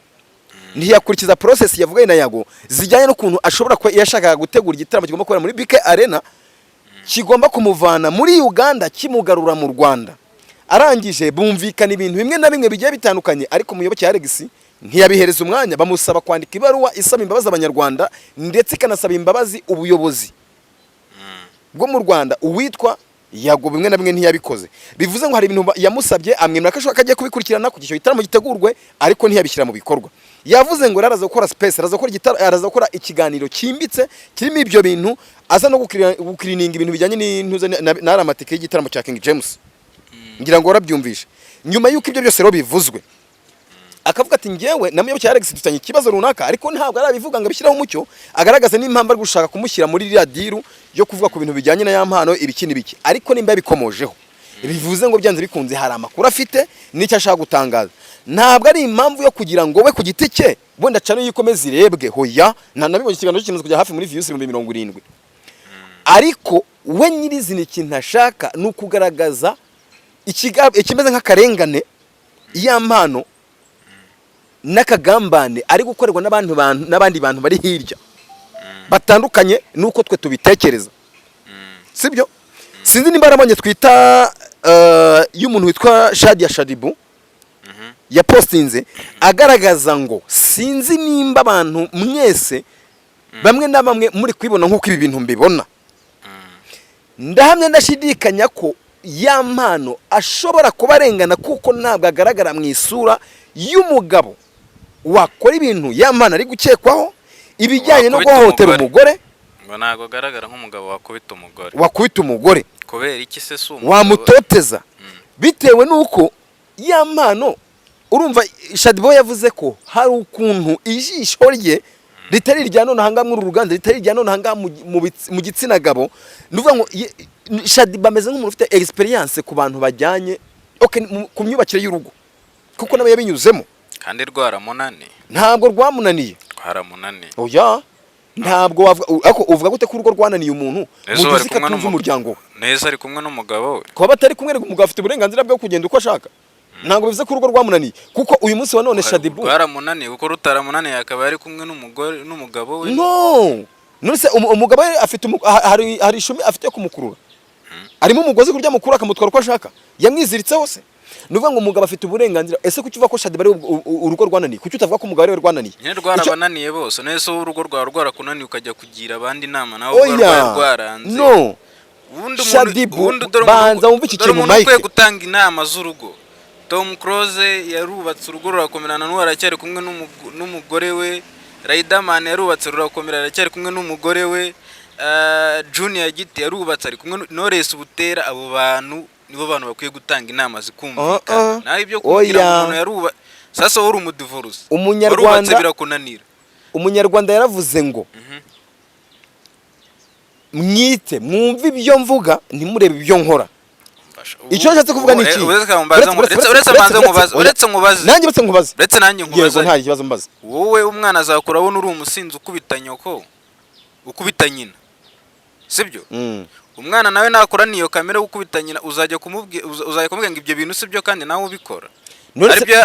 ntiyakurikiza process yavuganye na Yago zijyanye n'ukuntu ashobora kuba yashakaga gutegura igitaramo kigomba kubera muri BK Arena, kigomba kumuvana muri Uganda kimugarura mu Rwanda. Arangije bumvikana ibintu bimwe na bimwe bigiye bitandukanye, ariko Muyoboke Alex ntiyabihereza umwanya. Bamusaba kwandika ibaruwa isaba imbabazi Abanyarwanda, ndetse ikanasaba imbabazi ubuyobozi bwo mu Rwanda. Uwitwa Yago bimwe na bimwe ntiyabikoze. Bivuze ngo hari ibintu yamusabye, amwemera ko ashobora ko agiye kubikurikirana kugira icyo gitaramo gitegurwe, ariko ntiyabishyira mu bikorwa. Yavuze ngo rero araza gukora space, araza gukora ikiganiro cyimbitse kirimo ibyo bintu, aza no gucleaninga ibintu bijyanye n'intuze n'ari amatike y'igitaramo cya King James. Ngira ngo warabyumvishe. Nyuma y'uko ibyo byose rero bivuzwe, akavuga ati: "Njyewe na Muyoboke Alex dufitanye ikibazo runaka," ariko ntabwo arabivuga ngo abishyireho umucyo, agaragaze n'impamvu ari gushaka kumushyira muri iriya deal yo kuvuga ku bintu bijyanye na Ya Mpano, ibiki n'ibiki. Ariko nimba yabikomojeho Bivuze ngo byanze bikunze hari amakuru afite n'icyo ashaka gutangaza. Ntabwo ari impamvu yo kugira ngo we ku giti cye wenda channel yikomeze irebwe. Hoya, nta nabibonye, ikiganiro kimaze kujya hafi muri views 70,000. Ariko we nyirizina ikintu ashaka ni ukugaragaza ikimeze nk'akarengane, ya mpano n'akagambane ari gukorerwa n'abantu n'abandi bantu bari hirya batandukanye n'uko twe tubitekereza, sibyo? Sinzi nimba yarabonye twita y'umuntu witwa Shadia Shadibu yapostinze agaragaza ngo sinzi nimba abantu mwese bamwe na bamwe muri kubibona nk'uko ibi bintu mbibona. Ndahamya ndashidikanya ko ya mpano ashobora kuba arengana, kuko ntabwo agaragara mu isura y'umugabo wakora ibintu ya mpano ari gukekwaho, ibijyanye no Wakubita guhohotera umugore. umugore. Ngo ntabwo agaragara nk'umugabo wakubita umugore. Wakubita umugore. Kubera iki se? Si umugabo? Wamutoteza bitewe n'uko ya mpano, urumva Shadibo yavuze ko hari ukuntu ijisho rye ritari irya none ahangaha muri uru ruganda, ritari irya none ahangaha mu gitsina gabo. Ni ukuvuga ngo Shadibo ameze nk'umuntu ufite experience ku bantu bajyanye, okay, ku myubakire y'urugo, kuko nawe yabinyuzemo. Kandi rwaramunaniye. Ntabwo rwamunaniye. Rwaramunaniye. Oya, ntabwo wavuga. Ariko uvuga gute ko urugo rwananiye umuntu mu Neza gihe bari uzi ko kumwe atunze umuryango we? Neza ari kumwe n'umugabo we. Kuba batari kumwe, umugabo afite uburenganzira bwo kugenda uko ashaka. Ntabwo bivuze ko urugo rwamunaniye, kuko uyu munsi wa none Shadibu Rwaramunaniye, kuko rutaramunaniye akaba yari kumwe n'umugore n'umugabo we. No, none se umugabo we afite hari ishumi afite yo kumukurura, arimo umugozi kurya mukuru akamutwara uko ashaka, yamwiziritseho se? Ni ukuvuga ngo umugabo afite uburenganzira. Ese kuki uvuga ko Shadibu ari urugo rwananiye? Kuki utavuga ko umugabo ari we rwananiye? Nyine rwarabananiye bose. None se wowe urugo rwawe rwarakunaniye, ukajya kugira abandi inama, nawe ubwo Oya. rwari rwaranze? No. Ubundi Shadibu, ubundi dore banza wumve iki dore kintu, umuntu ukwiye Mike. gutanga inama z'urugo. Tom Close yarubatse urugo rurakomerana, n'ubu aracyari kumwe n'umugore we. Riderman yarubatse rurakomera, aracyari kumwe n'umugore we. Junior Giti yarubatse, ari kumwe Knowless Butera. Abo bantu nibo bantu bakwiye gutanga inama zikumvikana. Nawe ibyo kumbwira ngo Oya. umuntu yaruba, sasa wowe uri umudivorce, Umunyarwanda- warubatse birakunanira. Umunyarwanda yaravuze ngo mwite mwumve ibyo mvuga, ntimurebe ibyo nkora. Icyo nshatse kuvuga ni iki? Uretse mbanze uretse mbanze nkubaze, uretse nkubaze. Nanjye uretse nkubaze. Uretse nanjye Yego. nkubaze. Nta kibazo, mbaza. Wowe umwana azakura abona uri umusinzi, ukubita nyoko, ukubita nyina, sibyo? Umwana nawe nakura niyo kamere yo gukubita nyina, uzajya kumubwira, uzajya kumubwira ngo ibyo bintu sibyo, kandi nawe ubikora? None se-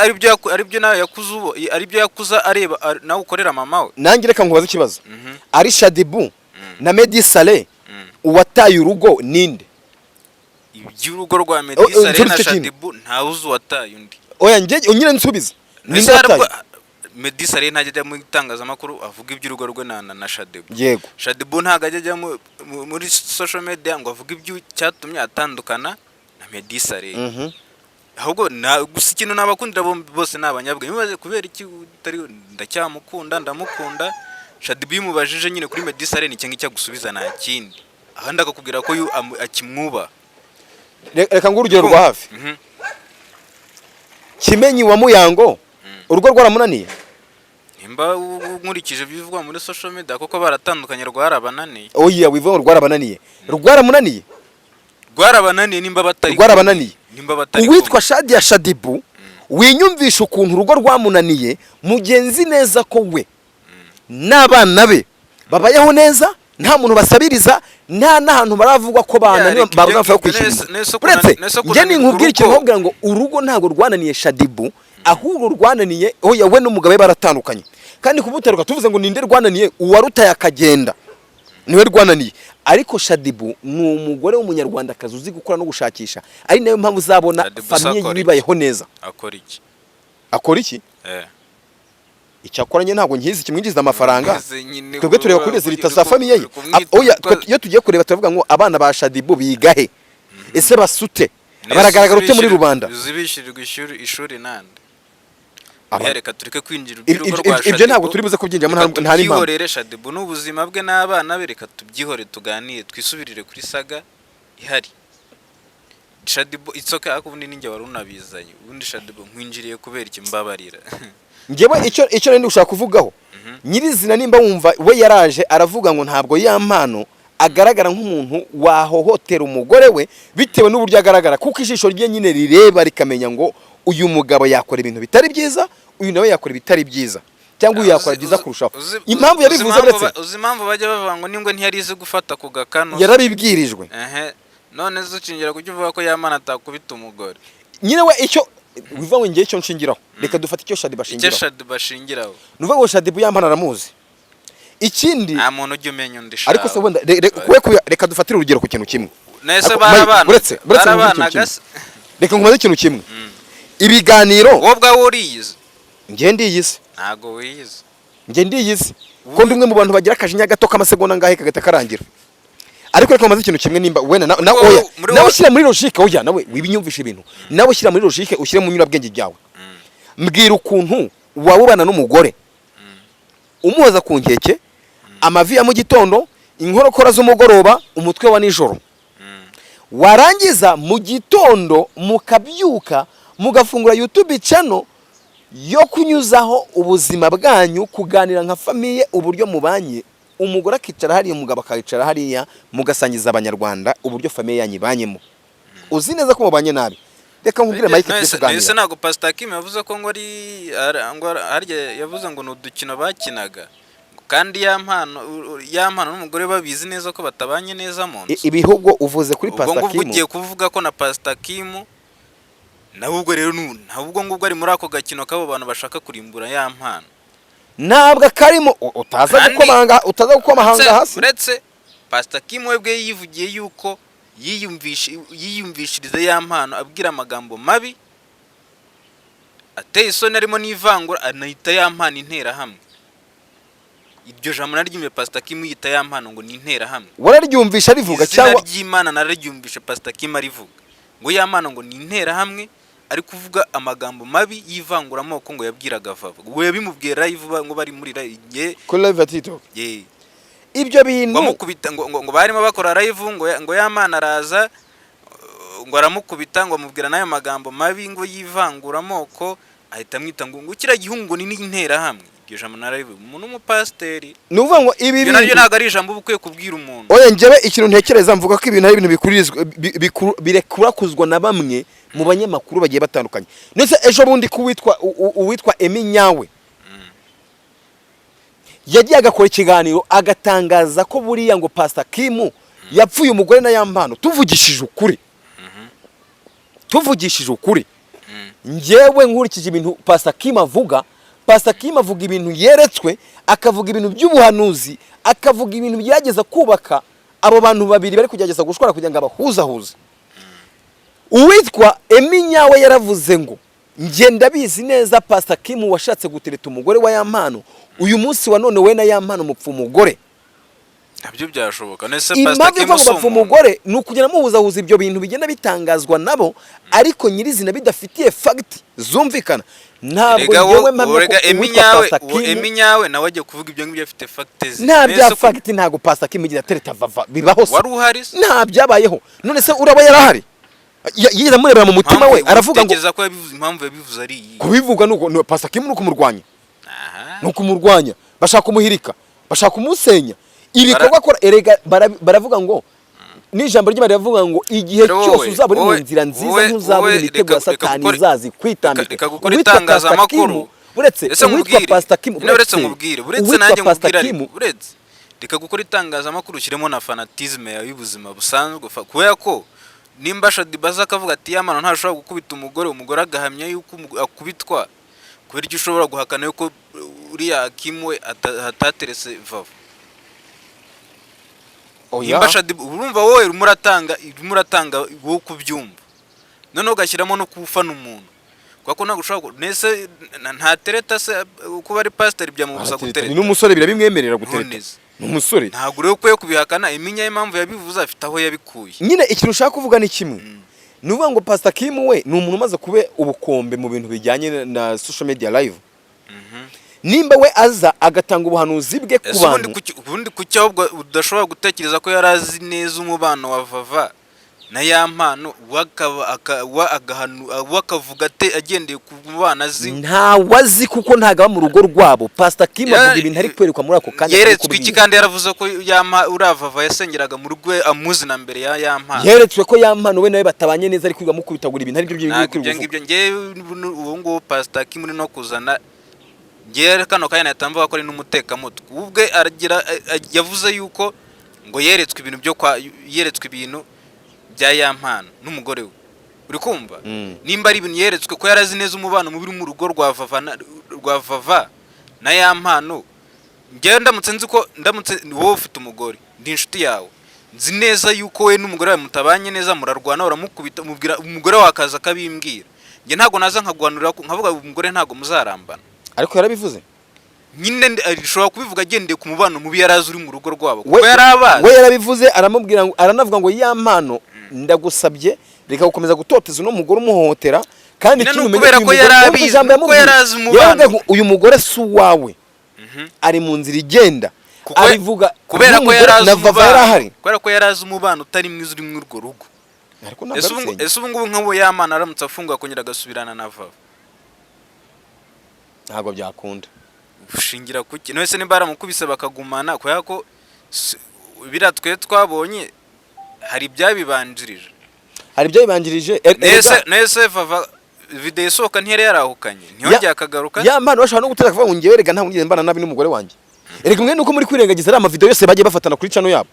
Aribyo nawe yakuze ubo, aribyo yakuza areba, nawe ukorera mama we. Nanjye reka nkubaze ikibazo. Ari Shadibu na Meddy Saleh, uwataye urugo ninde? Iby'urugo rwa Oh, Meddy Saleh nsubize na icyo kintu. Shadibu, ntawe uzi uwataye undi. Oya, njye nyine nsubize. Ninde Ese wataye? Meddy Saleh ntajya ajya mu itangazamakuru avuga iby'urugo rwe na Shadibu. Yego. Shadibu ntabwo ajya ajya muri social media ngo avuge iby'icyatumye atandukana na Meddy Saleh. Ahubwo gusa ikintu nabakundira bombi, bose ni abanyabwenge. Mubaze kubera iki utari, ndacyamukunda, ndamukunda. Shadibu iyo umubajije nyine kuri Meddy Saleh, ni icyo ngicyo agusubiza, nta kindi. Ahandi akakubwira ko akimwubaha. Reka nguhe urugero rwa hafi. Kimenyi wa Muyango, urugo rwaramunaniye? Nimba nkurikije ibivugwa muri social media, kuko baratandukanye, rwarabananiye. Oya, wivuga ngo rwarabananiye. Rwaramunaniye? Rwarabananiye nimba batari Rwarabananiye. nimba batari Uwitwa Shadia Shadibu, winyumvisha ukuntu urugo rwamunaniye mugenzi neza ko we n'abana be babayeho neza, nta muntu basabiriza, nta n'ahantu baravugwa ko bananiwe, reka babona ibyo amafaranga yo ngibyo, kwishyura nese- inzu. nese Uretse nese njye kunanirwa ninkubwira ikintu, urugo. nkubwira ngo urugo ntabwo rwananiye Shadibu, ahubwo rwananiye, oya, we n'umugabo we baratandukanye. Kandi kubutaruka tuvuze ngo ninde rwananiye, uwarutaye akagenda niwe rwananiye. Ariko Shadibu ni umugore w'Umunyarwandakazi uzi gukora no gushakisha, ari nayo mpamvu uzabona Shadibu se famille akora yiwe ibayeho neza. Akora iki? Akora iki? Eh. Icyo akora njye ntabwo nkizi kimwinjiza amafaranga. Ese nyine Twebwe tureba kuri résultat za famille ye. uri kumwita Oya, twe iyo tugiye kureba turavuga ngo abana ba Shadibu biga he? Ese basute baragaragara ute muri rubanda? Uzibishyurirwa ishuri nande? Aba- Oya, reka tureke kwinjira iby'urugo rwa Ibyo ntabwo Shadibu. turi buze kubyinjiramo, Reka nta n'impamvu. tubyihorere, Shadibu n'ubuzima bwe n'abana be, reka tubyihore, tuganire, twisubirire kuri saga ihari. Shadibu, it's okay, ariko ubundi ninjye wari unabizanye. Ubundi Shadibu nkwinjiriye kubera iki? Mbabarira. Njyewe icyo nari gushaka kuvugaho nyirizina, nimba wumva we yaraje aravuga ngo ntabwo ya mpano Agaragara nk'umuntu wahohotera umugore we bitewe n'uburyo agaragara, kuko ijisho rye nyine rireba rikamenya ngo uyu mugabo yakora ibintu bitari byiza, uyu nawe yakora ibitari byiza, cyangwa uyu yakora byiza kurushaho. Impamvu yabivuze, uretse Uzi impamvu bajya bavuga ngo n'ingwe ntiyari izi gufata ku gakanu? Yarabibwirijwe. Ehe, none se ushingira kuki uvuga ko Yamana atakubita umugore? Nyine we icyo bivuga ngo ngiye icyo nshingiraho, reka dufate icyo Shadiba Icyo ashingiraho. Shadiba ashingiraho. Ni ukuvuga ngo Shadiba Yampano aramuzi. Ikindi, Nta muntu ujya umenya undi. ariko se wenda reka dufatire urugero ku kintu kimwe. Nese Ariko, barabana? Mike, uretse nkubwire ikintu Barabanaga kimwe. se? Reka nkubaze ikintu kimwe, ibiganiro. Wowe ubwawe uriyizi? Njye ndiyizi. Ntago wiyizi. Njye ndiyizi ko ndi umwe mu bantu bagira akajinya gato k'amasegonda ngahe kagahita karangira. Ariko reka nkubaze ikintu kimwe, nimba wenda na oya, Muri nawe ushyira muri logique, oya, nawe wibinyumvisha ibintu, nawe ushyira muri logique, ushyire mu nyurabwenge byawe. Mbwira ukuntu waba ubana n'umugore umuhoza ku nkeke, amavi ya mu gitondo, inkorokora z'umugoroba, umutwe wa nijoro, warangiza mu gitondo mukabyuka mugafungura YouTube channel yo kunyuzaho ubuzima bwanyu, kuganira nka famille uburyo mubanye, umugore akicara hariya, umugabo akicara hariya, mugasangiza Abanyarwanda uburyo famille yanyu ibanyemo, uzi neza ko mubanye nabi? Reka nkubwire, Mike, tujye Nese kuganira. ntabwo Pastor Kim yavuze ko ngo ari ngo harya yavuze ngo ni udukino bakinaga, kandi ya mpano n'umugore babizi neza ko batabanye neza mu nzu? Ibihugu uvuze kuri Ubwo Pastor ngubwo Kim. ugiye kuvuga ko na Pastor Kim nawe ubwo rero nawe ubwo ngubwo ari muri ako gakino k'abo bantu bashaka kurimbura ya mpano. Ntabwo akarimo, utaza gukomanga, utaza gukomahanga hasi. Uretse Pastor Kim we bwe yivugiye yuko yiyumvishiriza ya mpano abwira amagambo mabi ateye isoni arimo n'ivangura, anahita ya mpano interahamwe. Iryo jambo naryumviye Pastor Kim yita ya mpano ngo ni interahamwe. Wararyumvisha rivuga? Izina Cyangwa ry'Imana, nararyumvishe Pastor Kim arivuga ngo ya mpano ngo ni interahamwe, ari kuvuga amagambo mabi y'ivanguramoko ngo yabwiraga Vava, ngo yabimubwiye live ngo bari muri live ye. Kuri live ya TikTok? Ye. Ibyo bintu Ngo amukubita ngo barimo bakora live, ngo ya mana araza, ngo aramukubita, ngo amubwira n'ayo magambo mabi ngo y'ivanguramoko, ahita amwita ngo kiriya gihungu ngo ni n'interahamwe. Iryo jambo narabivuze umuntu w'umupasiteri. Ni ukuvuga ngo ibi Ibyo naryo bintu ntabwo ari ijambo uba ukwiye kubwira umuntu. Oya, njyewe ikintu ntekereza, mvuga ko ibintu ari ibintu bikurizwa birekurakozwa na bamwe mu banyamakuru bagiye batandukanye. Ndetse ejo bundi ko uwitwa Emi Nyawe yagiye agakora ikiganiro agatangaza ko buriya ngo Pastor Kim yapfuye umugore na ya mpano, tuvugishije ukuri, tuvugishije ukuri, njyewe nkurikije ibintu Pastor Kim avuga, Pastor Kim avuga ibintu yeretswe, akavuga ibintu by'ubuhanuzi, akavuga ibintu byageza kubaka abo bantu babiri bari kugerageza gushwara kugira ngo abahuzahuze. Uwitwa Emi Nyawe yaravuze ngo njye ndabizi neza Pastor Kim washatse gutereta umugore wa ya mpano, uyu munsi wa none we na ya mpano mupfa umugore. Nabyo byashoboka. Nese Pastor Impamvu Kim ivuga ngo si bapfa umuntu? umugore ni ukugenda muhuzahuza ibyo bintu bigenda bitangazwa nabo, ariko nyirizina bidafitiye fact zumvikana. Ntabwo Erega njyewe mpamya ko erega Emi uwitwa Nyawe Pastor uwo Kim Emi Nyawe nawe agiye kuvuga ibyo ngibyo afite fact ze. Nta Mbese bya fact. Ntabwo Pastor Kim igira atereta Vava, bibaho se? Wari uhari se? Nta byabayeho. None se uraba yarahari? Yigeze amurebera mu mutima we aravuga ngo Utekereza ko yabivuze, impamvu yabivuze ari iyi? Kubivuga nuko Pastor Kim ni ukumurwanya. Aha. Ni ukumurwanya, bashaka kumuhirika, bashaka kumusenya ibikorwa akora. Erega baravuga ngo n'ijambo ry'Imana riravuga ngo igihe Rero cyose uzaba uri mu nzira nziza ntuzabona imitego ya reka Satani gukora izazi kwitambika. Reka gukora Uwitwa Pastor itangazamakuru. Kim, uretse Ese uwitwa nkubwire, Pastor Kim, nyine uretse nkubwire, uretse uwitwa nanjye Pastor nkubwire, Kim, ariko uretse reka gukora itangazamakuru ushyiremo na fanatisme yawe y'ubuzima busanzwe. Kubera ko nimba Shadiba aza akavuga ati yamano ntashobora gukubita umugore, umugore agahamya yuko akubitwa, kubera icyo ushobora guhakana yuko uriya Kim we ataterese Vava? Oya. Nimba Shadiba, urumva wowe urimo uratanga wowe kubyumva, noneho ugashyiramo no kuwufana umuntu, kuko ntabwo ushobora nese ntatereta se? Kuba ari pasiteri byamubuza Aratereta. gutereta? Ni n'umusore, birabimwemerera gutereta. None se. Ni umusore. Ntabwo rero ukwiye kubihakana. Iminya impamvu yabivuze, afite aho yabikuye. Nyine ikintu ushaka kuvuga ni kimwe, ni ukuvuga ngo Pastor Kim we ni umuntu umaze kuba ubukombe mu bintu bijyanye na social media live. Nimba we aza agatanga ubuhanuzi bwe ku Ese ubundi bantu ubundi kuki ahubwo udashobora gutekereza ko yari azi neza umubano wa Vava? Na ya mpano we akavuga ate agendeye ku mubano azi? Ntawe azi, kuko ntabwo aba mu rugo rwabo. Pastor Kim avuga ibintu ari kwerekwa muri ako kanya. Yeretswe iki? Akabikubwira. Kandi yaravuze ko yampa uravava yasengeraga mu rugo, amuzi na mbere ya mpano. Yeretswe ko ya mpano we nawe batabanye neza, ari kwiga mukubitagura ibintu, ari byo Ntabwo byo ibyo ngibyo. Ngewe uwo nguwo Pastor Kim uri no kuzana, ngewe kano kanya nahita mvuga ko ari n'umutekamutwe. Ubwe aragira yavuze yuko ngo yeretswe ibintu byo kwa yeretswe ibintu bya ya mpano n'umugore we, uri kumva? Nimba ari ibintu yeretswe ko yarazi neza umubano mubi uri mu rugo rwa Vava na ya mpano, ngewe ndamutse nzi ko, ndamutse wowe ufite umugore, ndi inshuti yawe, nzi neza yuko we n'umugore wawe mutabanye neza, murarwana, uramukubita, umubwira, umugore wawe akaza akabimbwira, njye ntabwo naza nkaguhanurira nkavuga umugore ntabwo muzarambana. Ariko yarabivuze. Nyine ashobora kubivuga agendeye ku mubano mubi yari azi uri mu rugo rwabo, kuko yari abazi. We yarabivuze, aramubwira ngo, aranavuga ngo: "Ya mpano, ndagusabye, reka gukomeza gutoteza uno mugore umuhohotera." Kandi Nyine ikindi ni umenye ukubera ko uyu ko yari mugore- abizi, Umva ijambo kuko yamubwiye. yari azi umubano. Yaravuga ngo uyu mugore si uwawe, ari mu nzira igenda. Abivuga Kubera ko n'umugore yari azi na Vava yari umubano, ahari. kubera ko yari azi umubano utari mwiza uri muri urwo rugo. Ariko ntabwo Ese ubu arusenya. Ese ubu ngubu nk'ubu yamana aramutse afunguye akongera agasubirana na Vava? Ntabwo byakunda. Ushingira kuki? None se nimba yaramukubise bakagumana, kubera ko biriya twe twabonye hari ibyabibanjirije. Hari ibyo bibanjirije. Nese Vava video isohoka ntiyari yarahukanye, ntiyongeye akagaruka? Ya mpano bashobora no gutera akavuga ngo: "Ngewe rega ntabwo nigeze mbana nabi n'umugore wanjye." Erega mwe nuko muri kwirengagiza ari amavideo yose bagiye bafatana kuri channel yabo,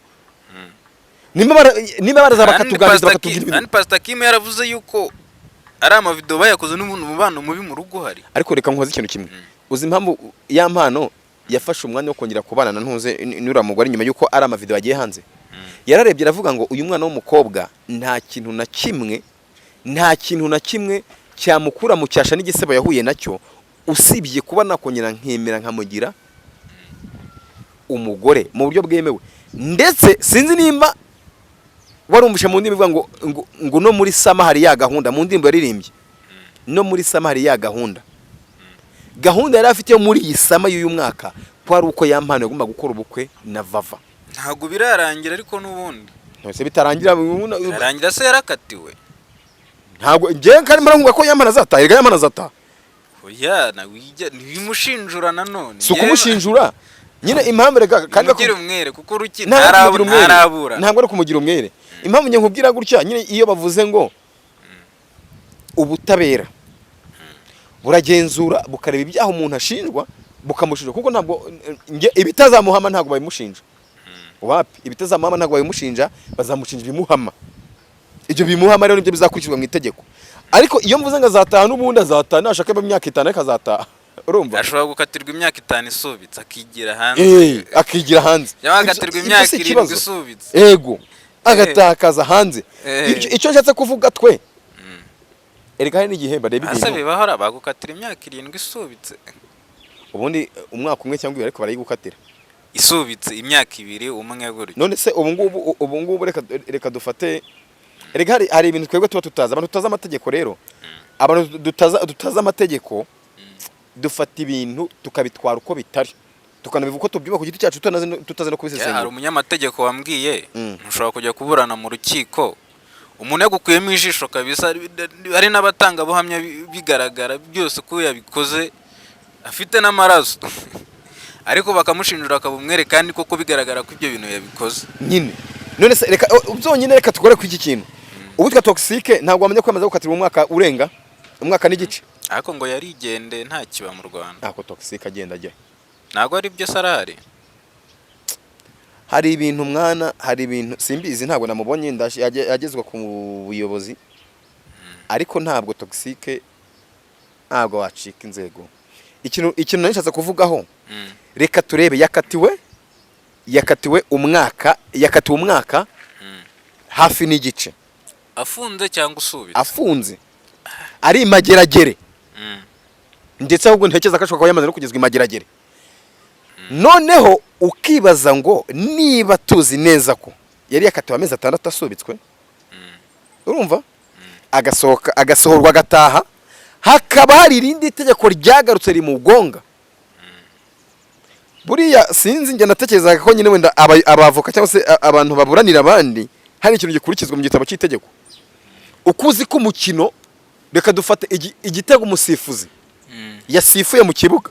nimba baraza Kandi bakatuganiriza, Pastor bakatubwira ibintu. Kandi Pastor Kim yaravuze yuko ari amavideo bayakoze n'umuntu umubano mubi mu rugo uhari. Ariko reka nkubaze ikintu kimwe: uzi impamvu ya mpano yafashe umwanya wo kongera kubana na ntuze n'uriya mugore nyuma y'uko ari amavideo yagiye hanze? Yararebye aravuga ngo uyu mwana w'umukobwa nta kintu na kimwe, nta kintu na kimwe cyamukura mu cyasha n'igisebo yahuye nacyo, usibye kuba nakongera nkemera nkamugira umugore mu buryo bwemewe. Ndetse sinzi nimba warumvishe mu ndirimbo ivuga ngo no muri summer hari ya gahunda, mu ndirimbo yaririmbye, no muri summer hari ya gahunda. Gahunda yari afite yo muri iyi summer y'uyu mwaka ko ari uko ya mpano yagomba gukora ubukwe na Vava. Ntabwo birarangira ariko n'ubundi. Ntose bitarangira. Birarangira se yarakatiwe? Ntabwo njyewe kandi muravuga ko ya mpano azataha. Erega ya mpano azataha. Oya, nawe ntibimushinjura nanone. Si ukumushinjura nyine, impamvu rega kandi Umugira umwere kuko uruki Ntabwo ari ukumugira umwere. ntarabura. Ntabwo ari ukumugira umwere. Impamvu njye nkubwira gutya nyine, iyo bavuze ngo ubutabera buragenzura bukareba ibyaha umuntu ashinjwa, bukamushinja, kuko ntabwo njye ibitazamuhama ntabwo babimushinja. Wapi, ibitazamuhama ntabwo babimushinja, bazamushinja ibimuhama. Ibyo bimuhama rero nibyo bizakurikizwa mu itegeko. Ariko iyo mvuze ngo azataha, n'ubundi azataha, nashaka mu myaka 5 ariko azataha, urumva? Ashobora gukatirwa imyaka 5 isubitse akigira hanze. Akigira hanze. Cyangwa agatirwa Ibyo imyaka si 7 ikibazo. isubitse. Ego, agatakaza hanze. Icyo nshatse kuvuga twe, erega hari n'igihe bareba Ase ibintu. bibahora bagukatira imyaka 7 isubitse? Ubundi umwaka umwe cyangwa 2, ariko barayigukatira. Isubitse imyaka 2, umwe gutyo. None se ubu ngubu reka dufate, erega hari ibintu twebwe tuba tutazi, abantu tutazi amategeko. Rero abantu tutazi amategeko dufata ibintu tukabitwara uko bitari, tukanabivuga uko tubyumva ku giti cyacu, tutazi no Ya, hari kubisesengura. umunyamategeko wambwiye: "Ntushobora kujya kuburana mu rukiko umuntu yagukuyemo ijisho kabisa, hari n'abatangabuhamya bigaragara byose ko yabikoze afite n'amaraso, ariko bakamushinjura akaba umwere kandi koko bigaragara ko ibyo bintu yabikoze." Nyine none se reka byonyine reka tugore ku iki kintu. Uwitwa Toxique ntabwo wamenya ko yamaze gukatirwa umwaka urenga, umwaka n'igice. Ariko ngo yarigendeye, ntakiba mu Rwanda. Ntabwo Toxique agenda ajya. Ntabwo ari byo sarari. Hari ibintu mwana, hari ibintu simbizi, ntabwo namubonye yagezwa ku buyobozi, ariko ntabwo Toxique, ntabwo wacika inzego. Ikintu nari nshatse kuvugaho, reka turebe, yakatiwe umwaka, yakatiwe umwaka hafi n'igice. Afunze cyangwa usubitse? Afunze, ari imageragere. Ndetse ahubwo ntekereza ko ashobora kuba yamaze no kugezwa imageragere. Noneho ukibaza ngo niba tuzi neza ko yari yakatiwe amezi 6 asubitswe, urumva, agasohoka, agasohorwa, agataha, hakaba hari irindi tegeko ryagarutse rimugonga. Buriya sinzi, njye natekerezaga ko nyine wenda abavoka cyangwa se abantu baburanira abandi Hari ikintu gikurikizwa mu gitabo cy'itegeko. Uko uzi ko umukino, reka dufate igitego umusifuzi yasifuye mu kibuga,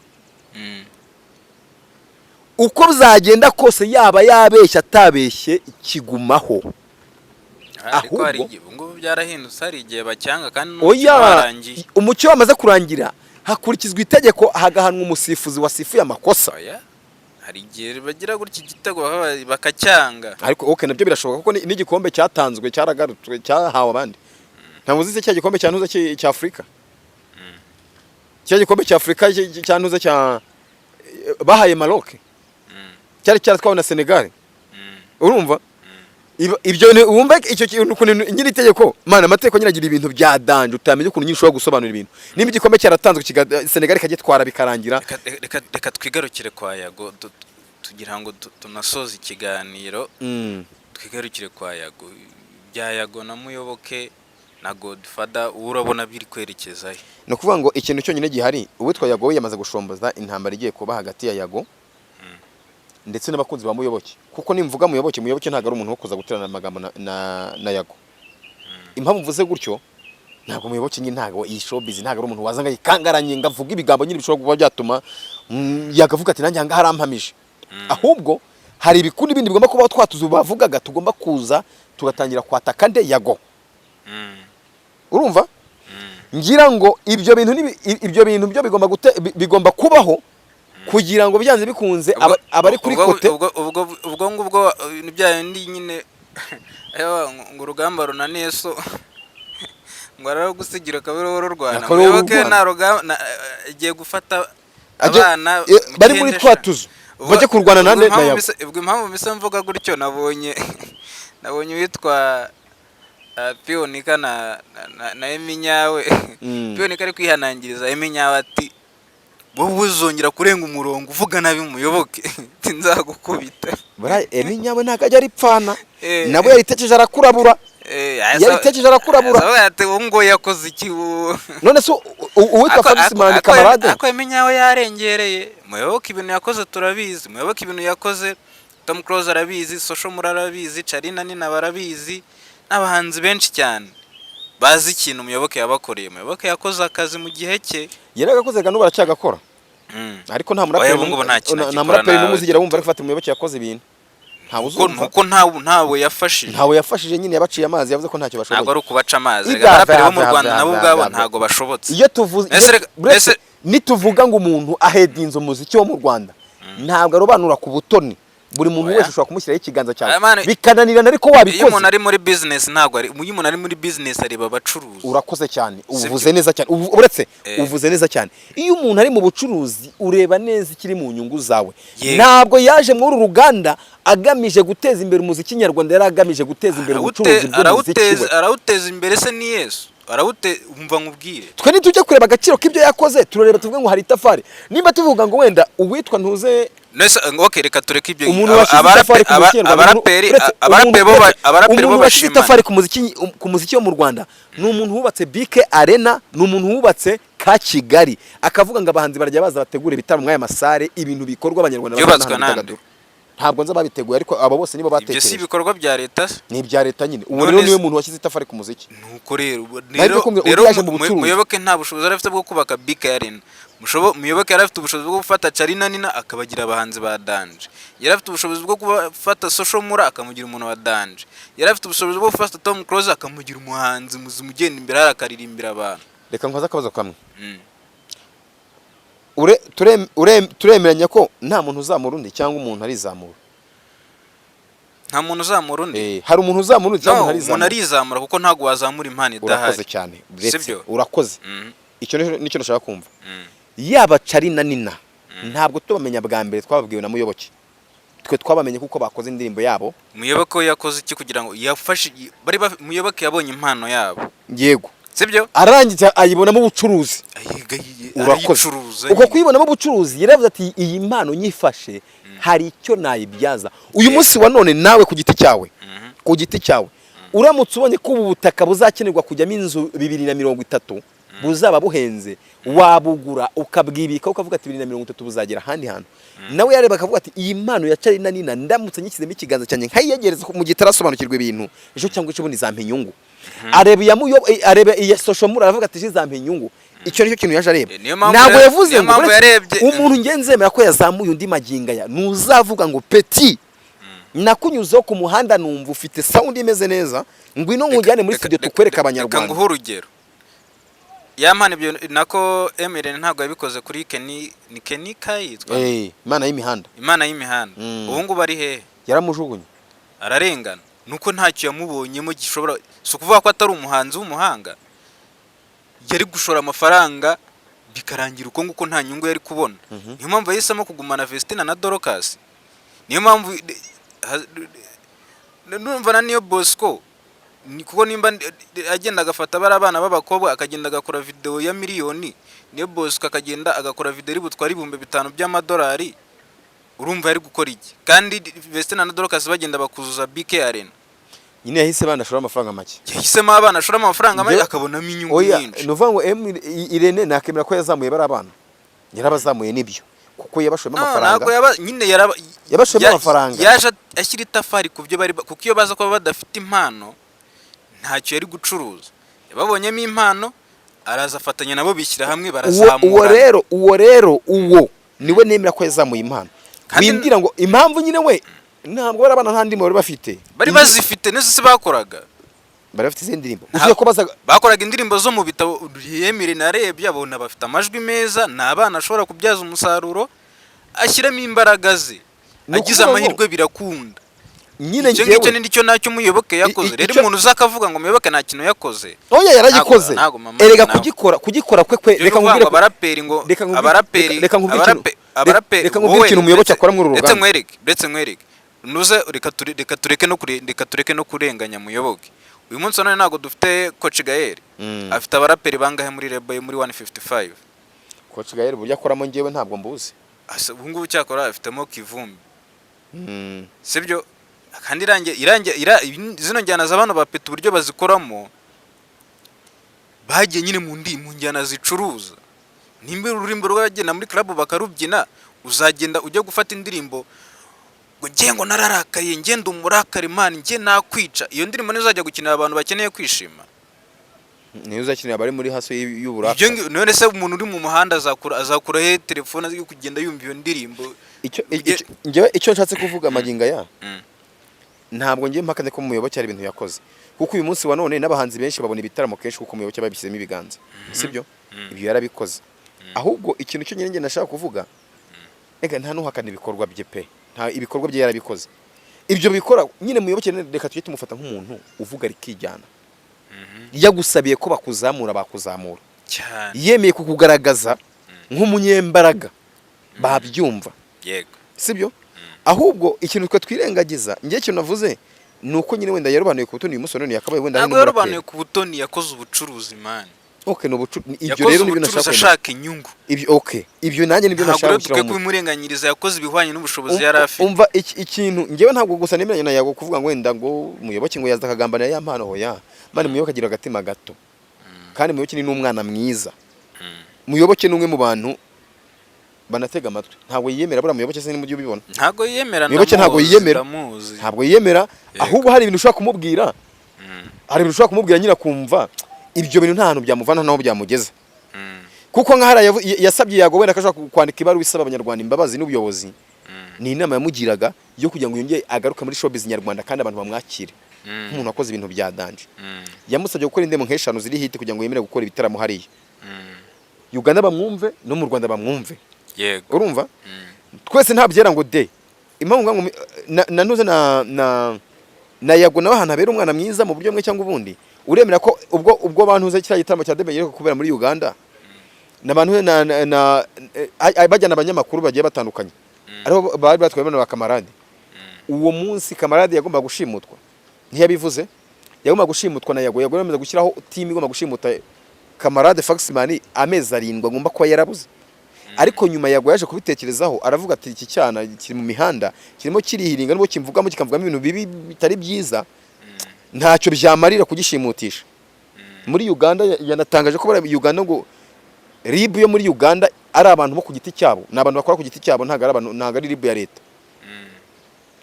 uko byagenda kose, yaba yabeshye atabeshye, kigumaho. Ariko hari Ahubwo- igihe, ubu ngubu byarahindutse, hari igihe bacyanga kandi n'umukino Oya. warangiye. Umukino wamaze kurangira, hakurikizwa itegeko, hagahanwa umusifuzi wasifuye amakosa. Oya, hari igihe bagira gutya igitego bakacyanga. Ariko okay, nabyo birashoboka, kuko n'igikombe cyatanzwe cyaragarutswe, cyahawe abandi. Ntabwo uzi se cya gikombe cya ntuza cya Afurika, cya gikombe cya Afurika cya ntuza cya bahaye Maroc, cyari cyaratwawe na Senegal? Urumva ibyo wumva icyo kintu ukuntu nyiri itegeko, mana, amategeko nyine agira ibintu bya danger, utamenya ukuntu nyine ushobora gusobanura ibintu. Niba igikombe cyaratanzwe, Senegal ikagitwara, bikarangira. Reka twigarukire kwa Yago, tugira ngo tunasoze ikiganiro. Twigarukire kwa Yago, bya Yago na Muyoboke na Godfather, ubu urabona biri kwerekeza he? Ni ukuvuga ngo ikintu cyonyine gihari, uwitwa Yago we yamaze gushomboza intambara igiye kuba hagati ya Yago ndetse n'abakunzi ba Muyoboke, kuko nimvuga Muyoboke, Muyoboke ntabwo ari umuntu wo kuza guterana amagambo na Yago. Impamvu mvuze gutyo, ntabwo Muyoboke nyine, ntabwo iyi showbiz, ntabwo ari umuntu waza ngo ayikangaranye, ngo avuge ibigambo nyine bishobora kuba byatuma yagavuga ati: "Nanjye aha ngaha arampamije." Ahubwo hari ibikundi bindi bigomba kubaho, twatuzu bavugaga, tugomba kuza tugatangira kwataka nde? Yago. Urumva, ngira ngo ibyo bintu ibyo bintu byo bigomba kubaho kugira ngo byanze bikunze abari kuri côté. Ubwo ngubwo ni bya bindi nyine, ewa, ngo urugamba runaniye so ngo ararugusigira akaba ariwe rurwana. Akaba ariwe Muyoboke ururwana. nta rugamba agiye gufata abana bari muri mu twa tuzu bajye kurwana nande? Ubwo Na impamvu Yago. ubwo impamvu mise mvuga gutyo, nabonye uwitwa Piyonika na Eminyawe. Piyonika ari kwihanangiriza Eminyawe ati: "Wowe uzongera kurenga umurongo uvuga nabi Muyoboke, nzagukubita." Buriya Eminyawe ntabwo ajya aripfana. Nabo yaritekereje arakurabura. Yaritekereje arakurabura. Azavuga ati: "Ubu ngo yakoze iki ubu?" None se uwitwa Fabrice Mandi kamarade? Ariko Eminyawe yarengereye. Muyoboke ibintu yakoze turabizi, Muyoboke ibintu yakoze Tom Close arabizi, Social Mula arabizi, Charly na Nina barabizi, n'abahanzi benshi cyane bazi ikintu Muyoboke yabakoreye. Muyoboke yakoze akazi mu gihe cye. Yaragakoze, n'ubu aracyagakora. Ariko nta muraperi Oya, ubu ngubu nta kintu nta agikora muraperi nawe. n'umwe uzigera wumva ari gufata Muyoboke yakoze ibintu, ntawe uzumva. Nuko ntawe yafashije. Ntawe yafashije nyine, yabaciye amazi, yavuze ko ntacyo Ntabwo bashoboye. ari ukubaca amazi. Ibya Reka abaraperi bo mu vya Rwanda vya nabo vya ubwabo vya vya. ntabwo bashobotse. Iyo tuvuze uretse nituvuga ngo umuntu ahedinze umuziki wo mu Rwanda, ntabwo arobanura ku butoni. Buri muntu Oya. wese ushobora kumushyiraho ikiganza cyawe Aya man, bikananirana, ariko iyo wabikoze. umuntu ari muri business, ntabwo ari, iyo umuntu ari muri business areba abacuruzi. Urakoze cyane. Sibyo? Uvuze neza cyane. Uretse uvuze neza cyane. Iyo umuntu ari mu bucuruzi, ureba neza ikiri mu nyungu zawe. Ntabwo yaje muri uru ruganda agamije guteza imbere umuziki nyarwanda, yari agamije guteza imbere ubucuruzi bw'umuziki we. Arawuteza imbere se ni Yesu? Arawute, umva nkubwire. Twe ntitujya kureba agaciro k'ibyo yakoze, turareba tuvuge ngo hari itafari. Nimba tuvuga ngo wenda uwitwa ntuze Nese, okay, reka tureke ibyo. Umuntu washyize itafari ku muziki nyarwanda, uretse Abaraperi bo abaraperi bo umuntu washyize bashimana. itafari ku muziki wo mu Rwanda ni umuntu wubatse BK Arena, ni umuntu wubatse ka Kigali, akavuga ngo abahanzi barajya baza bategura ibitaramo mw'aya masare, ibintu bikorwa abanyarwanda Byubatswe bazana nande? imyidagaduro. Ntabwo nzi ababiteguye, ariko abo bose nibo Ibyo si batekereje. ibikorwa bya leta se? Ni ibya leta nyine. Uwo None rero niwe muntu washyize itafari ku muziki. Nuko rero Nari rero ndikubwira, rero undi yaje mu bucuruzi. Muyoboke nta bushobozi yari afite bwo kubaka BK Arena. Muyoboke yari afite ubushobozi bwo gufata Charly na Nina akabagira abahanzi ba danger. Yari afite ubushobozi bwo gufata Social Mula akamugira umuntu wa danger. Yari afite ubushobozi bwo gufata Tom Close akamugira umuhanzi muzima ugenda imbere hariya akaririmbira abantu. Reka nkoze akabazo kamwe. Turemeranya ko nta muntu uzamura undi cyangwa umuntu arizamura? Nta muntu uzamura undi. Hari umuntu uzamura undi cyangwa No, umuntu umuntu arizamura? Arizamura, kuko ntabwo wazamura impano Urakoze idahari. cyane. Uretse Sibyo? urakoze. Icyo nicyo nashaka kumva. Yaba Charly na Nina, ntabwo tubamenya bwa mbere twababwiwe na Muyoboke. Twe twabamenye kuko bakoze indirimbo yabo. Muyoboke we yakoze iki kugira ngo yafashe bari Muyoboke yabonye impano yabo? Yego. Sibyo? Arangiza ayibonamo ubucuruzi. Urakoze. Arayicuruza Uko nyine. kuyibonamo ubucuruzi, yaravuze ati: "Iyi mpano nyifashe hari icyo nayibyaza." Uyu munsi wa none, nawe ku giti cyawe, ku giti cyawe, uramutse ubonye ko ubu butaka buzakenerwa kujyamo inzu 2030. Buzaba buhenze, wabugura ukabwibika, ukavuga ati 2030 buzagera ahandi hantu. Nawe yareba akavuga ati iyi mpano ya Charly Nina, ndamutse nyishyizemo ikiganza cyanjye nkayiyegereza mu gihe itarasobanukirwa ibintu, ejo cyangwa ejo bundi izampa inyungu. Areba iya muyo, areba iya Social Mula, aravuga ati ejo izampa inyungu. Icyo nicyo kintu yaje areba. Niyo mpamvu Ntabwo yavuze niyo ngo mpamvu yarebye. Umuntu ngenzemera ko yazamuye undi magingo aya, ntuzavuga ngo petit, nakunyuzeho ku muhanda numva ufite sound imeze neza, ngwino nkujyane muri studio tukwereke Reka Abanyarwanda. nguhe urugero. Yampano, ibyo nako Emirene ntabwo yabikoze kuri Kenny, ni Kenny kayitwa? Eh, Imana y'imihanda. Imana y'imihanda. Ubu ngubu ari hehe? Yaramujugunye. Ararengana nuko ntacyo yamubonyemo gishobora. Si ukuvuga ko atari umuhanzi w'umuhanga, yari gushora amafaranga bikarangira uko nguko, nta nyungu yari kubona. Niyo mpamvu yahisemo kugumana Vestina na Dorcas. Niyo mpamvu numva na Niyo Bosco kuko nimba agenda agafata bari abana b'abakobwa, akagenda agakora video ya miliyoni, Niyo Bosco akagenda agakora video iri butware 5000 by'amadolari, urumva yari gukora iki? Kandi Vestina na Dorcas bagenda bakuzuza BK Arena. Nyine yahise banashora amafaranga make. Yahisemo abana ashoramo amafaranga make, akabonamo inyungu Oya, nyinshi. ni ukuvuga ngo Irene nakemera ko yazamuye bari abana, yarabazamuye nibyo, kuko yabashoyemo No, amafaranga. ntabwo yaba nyine yaraba Yabashoyemo amafaranga. Yaje ashyira itafari ku byo bari kuko iyo baza kuba badafite impano ntacyo yari gucuruza. Yababonyemo impano, araza afatanya nabo, bishyira hamwe, Uwo barazamura. Rero uwo niwe nemera ko yazamuye impano. Wimbwira ngo impamvu nyine we ntabwo bari abana, nta ndimo bari bafite. Bari bazifite nizo se bakoraga. Bari bafite izindi ndirimbo uvuye ko bazaga. Bakoraga indirimbo zo mu bitabo. Yemire narebye abona bafite amajwi meza, ni abana ashobora kubyaza umusaruro, ashyiramo imbaraga ze. Ni Agize ukuvuga ngo amahirwe birakunda. Nyine Icyo njyewe ngicyo ni nicyo nacyo Muyoboke yakoze. Rero umuntu uza akavuga ngo Muyoboke nta kintu yakoze, Oya, yaragikoze. Ntabwo mama Erega nawe. kugikora kwe Ibyo reka ni ukuvuga nkubwire ngo abaraperi ngo abaraperi reka nkubwire ikintu abaraperi reka nkubwire wowe, ikintu Muyoboke akora muri uru ndetse ruganda. Nkwereke nuze reka tureke no kurenganya Muyoboke. Uyu munsi wa none ntabwo dufite Coach Gael? Afite abaraperi bangahe muri label ye, muri 155? Coach Gael uburyo akoramo njyewe ntabwo mbuzi. Asa ubu ngubu cyakora afitemo Kivumbi, sibyo? Kandi irange irange zino njyana za bano bapeta, uburyo bazikoramo, bagiye nyine mu njyana zicuruza. Nimba ururimbo rwagenda muri club bakarubyina, uzagenda ujya gufata indirimbo ngo ngiye ngo nararakaye, ngenda umurakare man, njye nakwica, iyo ndirimbo nizo uzajya gukinira abantu bakeneye kwishima? Niyo uzakinira abari muri hasi Ibyo y'uburakari. None se umuntu uri mu muhanda azakura he telefone yo kugenda yumva iyo ndirimbo? Njyewe icyo nshatse kuvuga magingo aya, ntabwo ngiye mpakane ko Muyoboke hari ibintu yakoze, kuko uyu munsi wa none n'abahanzi benshi babona ibitaramo kenshi kuko Muyoboke babishyizemo ibiganza, sibyo? Ibyo yarabikoze. Ahubwo ikintu cyo nyine njye nashaka kuvuga, reka nta nuhakana ibikorwa bye pe, nta ibikorwa bye yarabikoze. Ibyo bikora nyine Muyoboke, reka tujye tumufata nk'umuntu uvuga rikijyana. Yagusabiye ko bakuzamura, bakuzamura. Cyane. Yemeye kukugaragaza nk'umunyembaraga, babyumva. Sibyo? Ahubwo ikintu twe twirengagiza, njye ikintu navuze ni uko nyine wenda yarobanuye ku butoni, uyu munsi wa none yakabaye wenda ari Ntabwo n'umuraperi. yarobanuye ku butoni, yakoze ubucuruzi man. Okay, ni ibyo Yakoze rero nibyo ubucuruzi nashaka kwemeza. ashaka inyungu. Ibyo okay, ibyo nanjye nibyo Ntabwo nashaka rero gushyira dukwiye mu kubimurenganyiriza, yakoze ibihwanye n'ubushobozi yari afite. Umva, ikintu njyewe ntabwo gusa nemeranya na Yago kuvuga ngo wenda ngo Muyoboke ngo yaza akagambanira ya mpano. Hoya man, Muyoboke agira agatima gato, kandi Muyoboke ni n'umwana mwiza. Muyoboke ni umwe mu bantu banatega amatwi, ntabwo yiyemera buriya Muyoboke, se nimujye ubibona. Ntabwo yiyemera. Muyoboke ntabwo Ndamuzi, yiyemera. ndamuzi. Ntabwo yiyemera. Ahubwo hari ibintu ushobora kumubwira, hari ibintu ushobora kumubwira nyine akumva ibyo bintu nta hantu byamuvana naho byamugeza. Kuko nka hariya yasabye Yago wenda ko ashobora kwandika ibaruwa isaba Abanyarwanda imbabazi n'ubuyobozi. Ni inama yamugiraga yo kugira ngo yongere agaruke muri showbiz nyarwanda kandi abantu bamwakire nk'umuntu wakoze ibintu bya danger. Yamusabye gukora indirimbo nk'eshanu ziri hit kugira ngo yemere gukora ibitaramo hariya Uganda bamwumve, no mu Rwanda bamwumve. Urumva, twese nta byera ngo de. Impamvu ngo na nuze na Yago nawe ahantu habera umwana mwiza mu buryo bumwe cyangwa ubundi, uremera ko ubwo bantuze kiriya gitaramo cya Debe giheruka kubera muri Uganda na bantu na bajyana abanyamakuru bagiye batandukanye, ariho bari batwaye bano ba Kamarade. Uwo munsi Kamarade yagombaga gushimutwa, ntiyabivuze? Yagombaga gushimutwa na Yago. Yago yamaze gushyiraho team igomba gushimuta Kamarade Faxman, amezi 7 agomba kuba yarabuze. Ariko nyuma Yago yaje kubitekerezaho, aravuga ati iki cyana kiri mu mihanda kirimo kirihiringa, nubwo kimvugamo kikamvugamo ibintu bibi bitari byiza, ntacyo byamarira kugishimutisha. Muri Uganda yanatangaje ko bari Uganda, ngo RIB yo muri Uganda ari abantu bo ku giti cyabo, ni abantu bakora ku giti cyabo, ntabwo ari abantu, ntabwo ari RIB ya leta.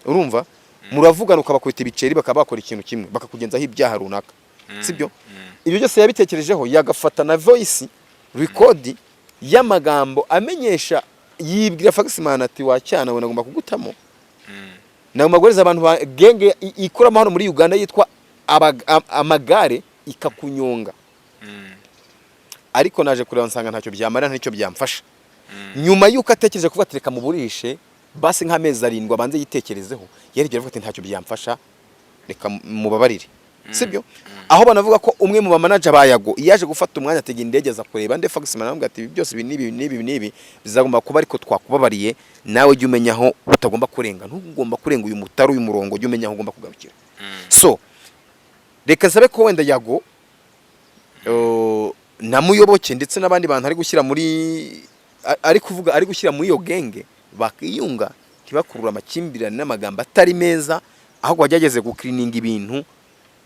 Urumva, muravugana ukabakubita ibiceri, bakaba bakora ikintu kimwe, bakakugenzaho ibyaha runaka, sibyo? Ibyo byose yabitekerejeho, yagafata na voice record y'amagambo amenyesha, yibwira Faxman ati: "Wacyana we, nagomba kugutamo, nagomba guhereza abantu ba genge ikoramo hano muri Uganda yitwa amagare ikakunyonga." Ariko naje kureba nsanga ntacyo byamara, ntacyo byamfasha. Nyuma y'uko atekereje kuvuga ati: "Reka muburishe basi nk'amezi 7 abanze yitekerezeho," yeregera avuga ati: "Ntacyo byamfasha, reka mubabarire," sibyo? Aho banavuga ko umwe mu bamanager ba Yago yaje gufata umwanya, atega indege, aza kureba nde? Faxman. Aramubwira ati: "Ibi byose, ibi n'ibi n'ibi n'ibi bizagomba kuba, ariko twakubabariye. Nawe jya umenya aho utagomba kurenga, ntugomba kurenga uyu mutari, uyu murongo, jya umenya aho ugomba kugarukira." So reka nsabe ko wenda Yago na Muyoboke ndetse n'abandi bantu ari gushyira muri ari kuvuga, ari gushyira muri iyo genge, bakiyunga, ntibakurure amakimbirane n'amagambo atari meza, ahubwo bagerageze gukirininga ibintu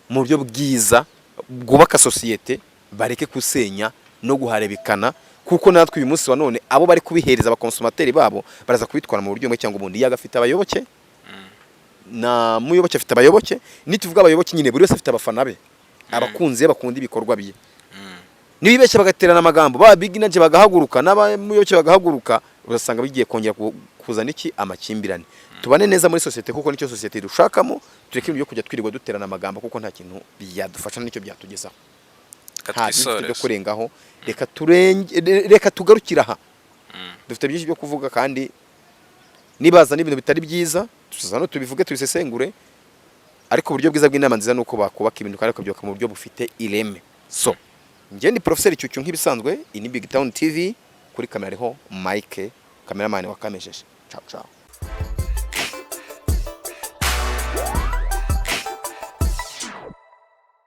mu buryo bwiza bwubaka sosiyete, bareke gusenya no guharebekana, kuko natwe uyu munsi wa none abo bari kubihereza, abaconsommateurs babo, baraza kubitwara mu buryo bumwe cyangwa ubundi. Yaga afite abayoboke, na Muyoboke afite abayoboke. Nituvuga abayoboke nyine, buri wese afite abafana be, abakunzi be bakunda ibikorwa bye. Nibibeshya bagaterana amagambo, ba Big Energy bagahaguruka n'abamuyoboke bagahaguruka, urasanga bigiye kongera kuzana iki? Amakimbirane. Tubane neza muri sosiyete, kuko nicyo sosiyete dushakamo. Tureke ibintu byo kujya twirirwa duterana amagambo, kuko nta kintu byadufasha n'icyo byatugezaho. Reka Nta byinshi byo twisoreze. kurengaho. Reka turenge, reka tugarukire aha. Dufite byinshi byo kuvuga, kandi nibaza n'ibintu bitari byiza tuzaza no tubivuge, tubisesengure. Ariko uburyo bwiza bw'inama nziza ni uko bakubaka ibintu kandi bakabyubaka mu buryo bufite ireme. So njye ni Professor Cyucyu nk'ibisanzwe, iyi ni Big Town TV, kuri kamera hariho Mike, cameraman wa Kamejeje. Ciao ciao.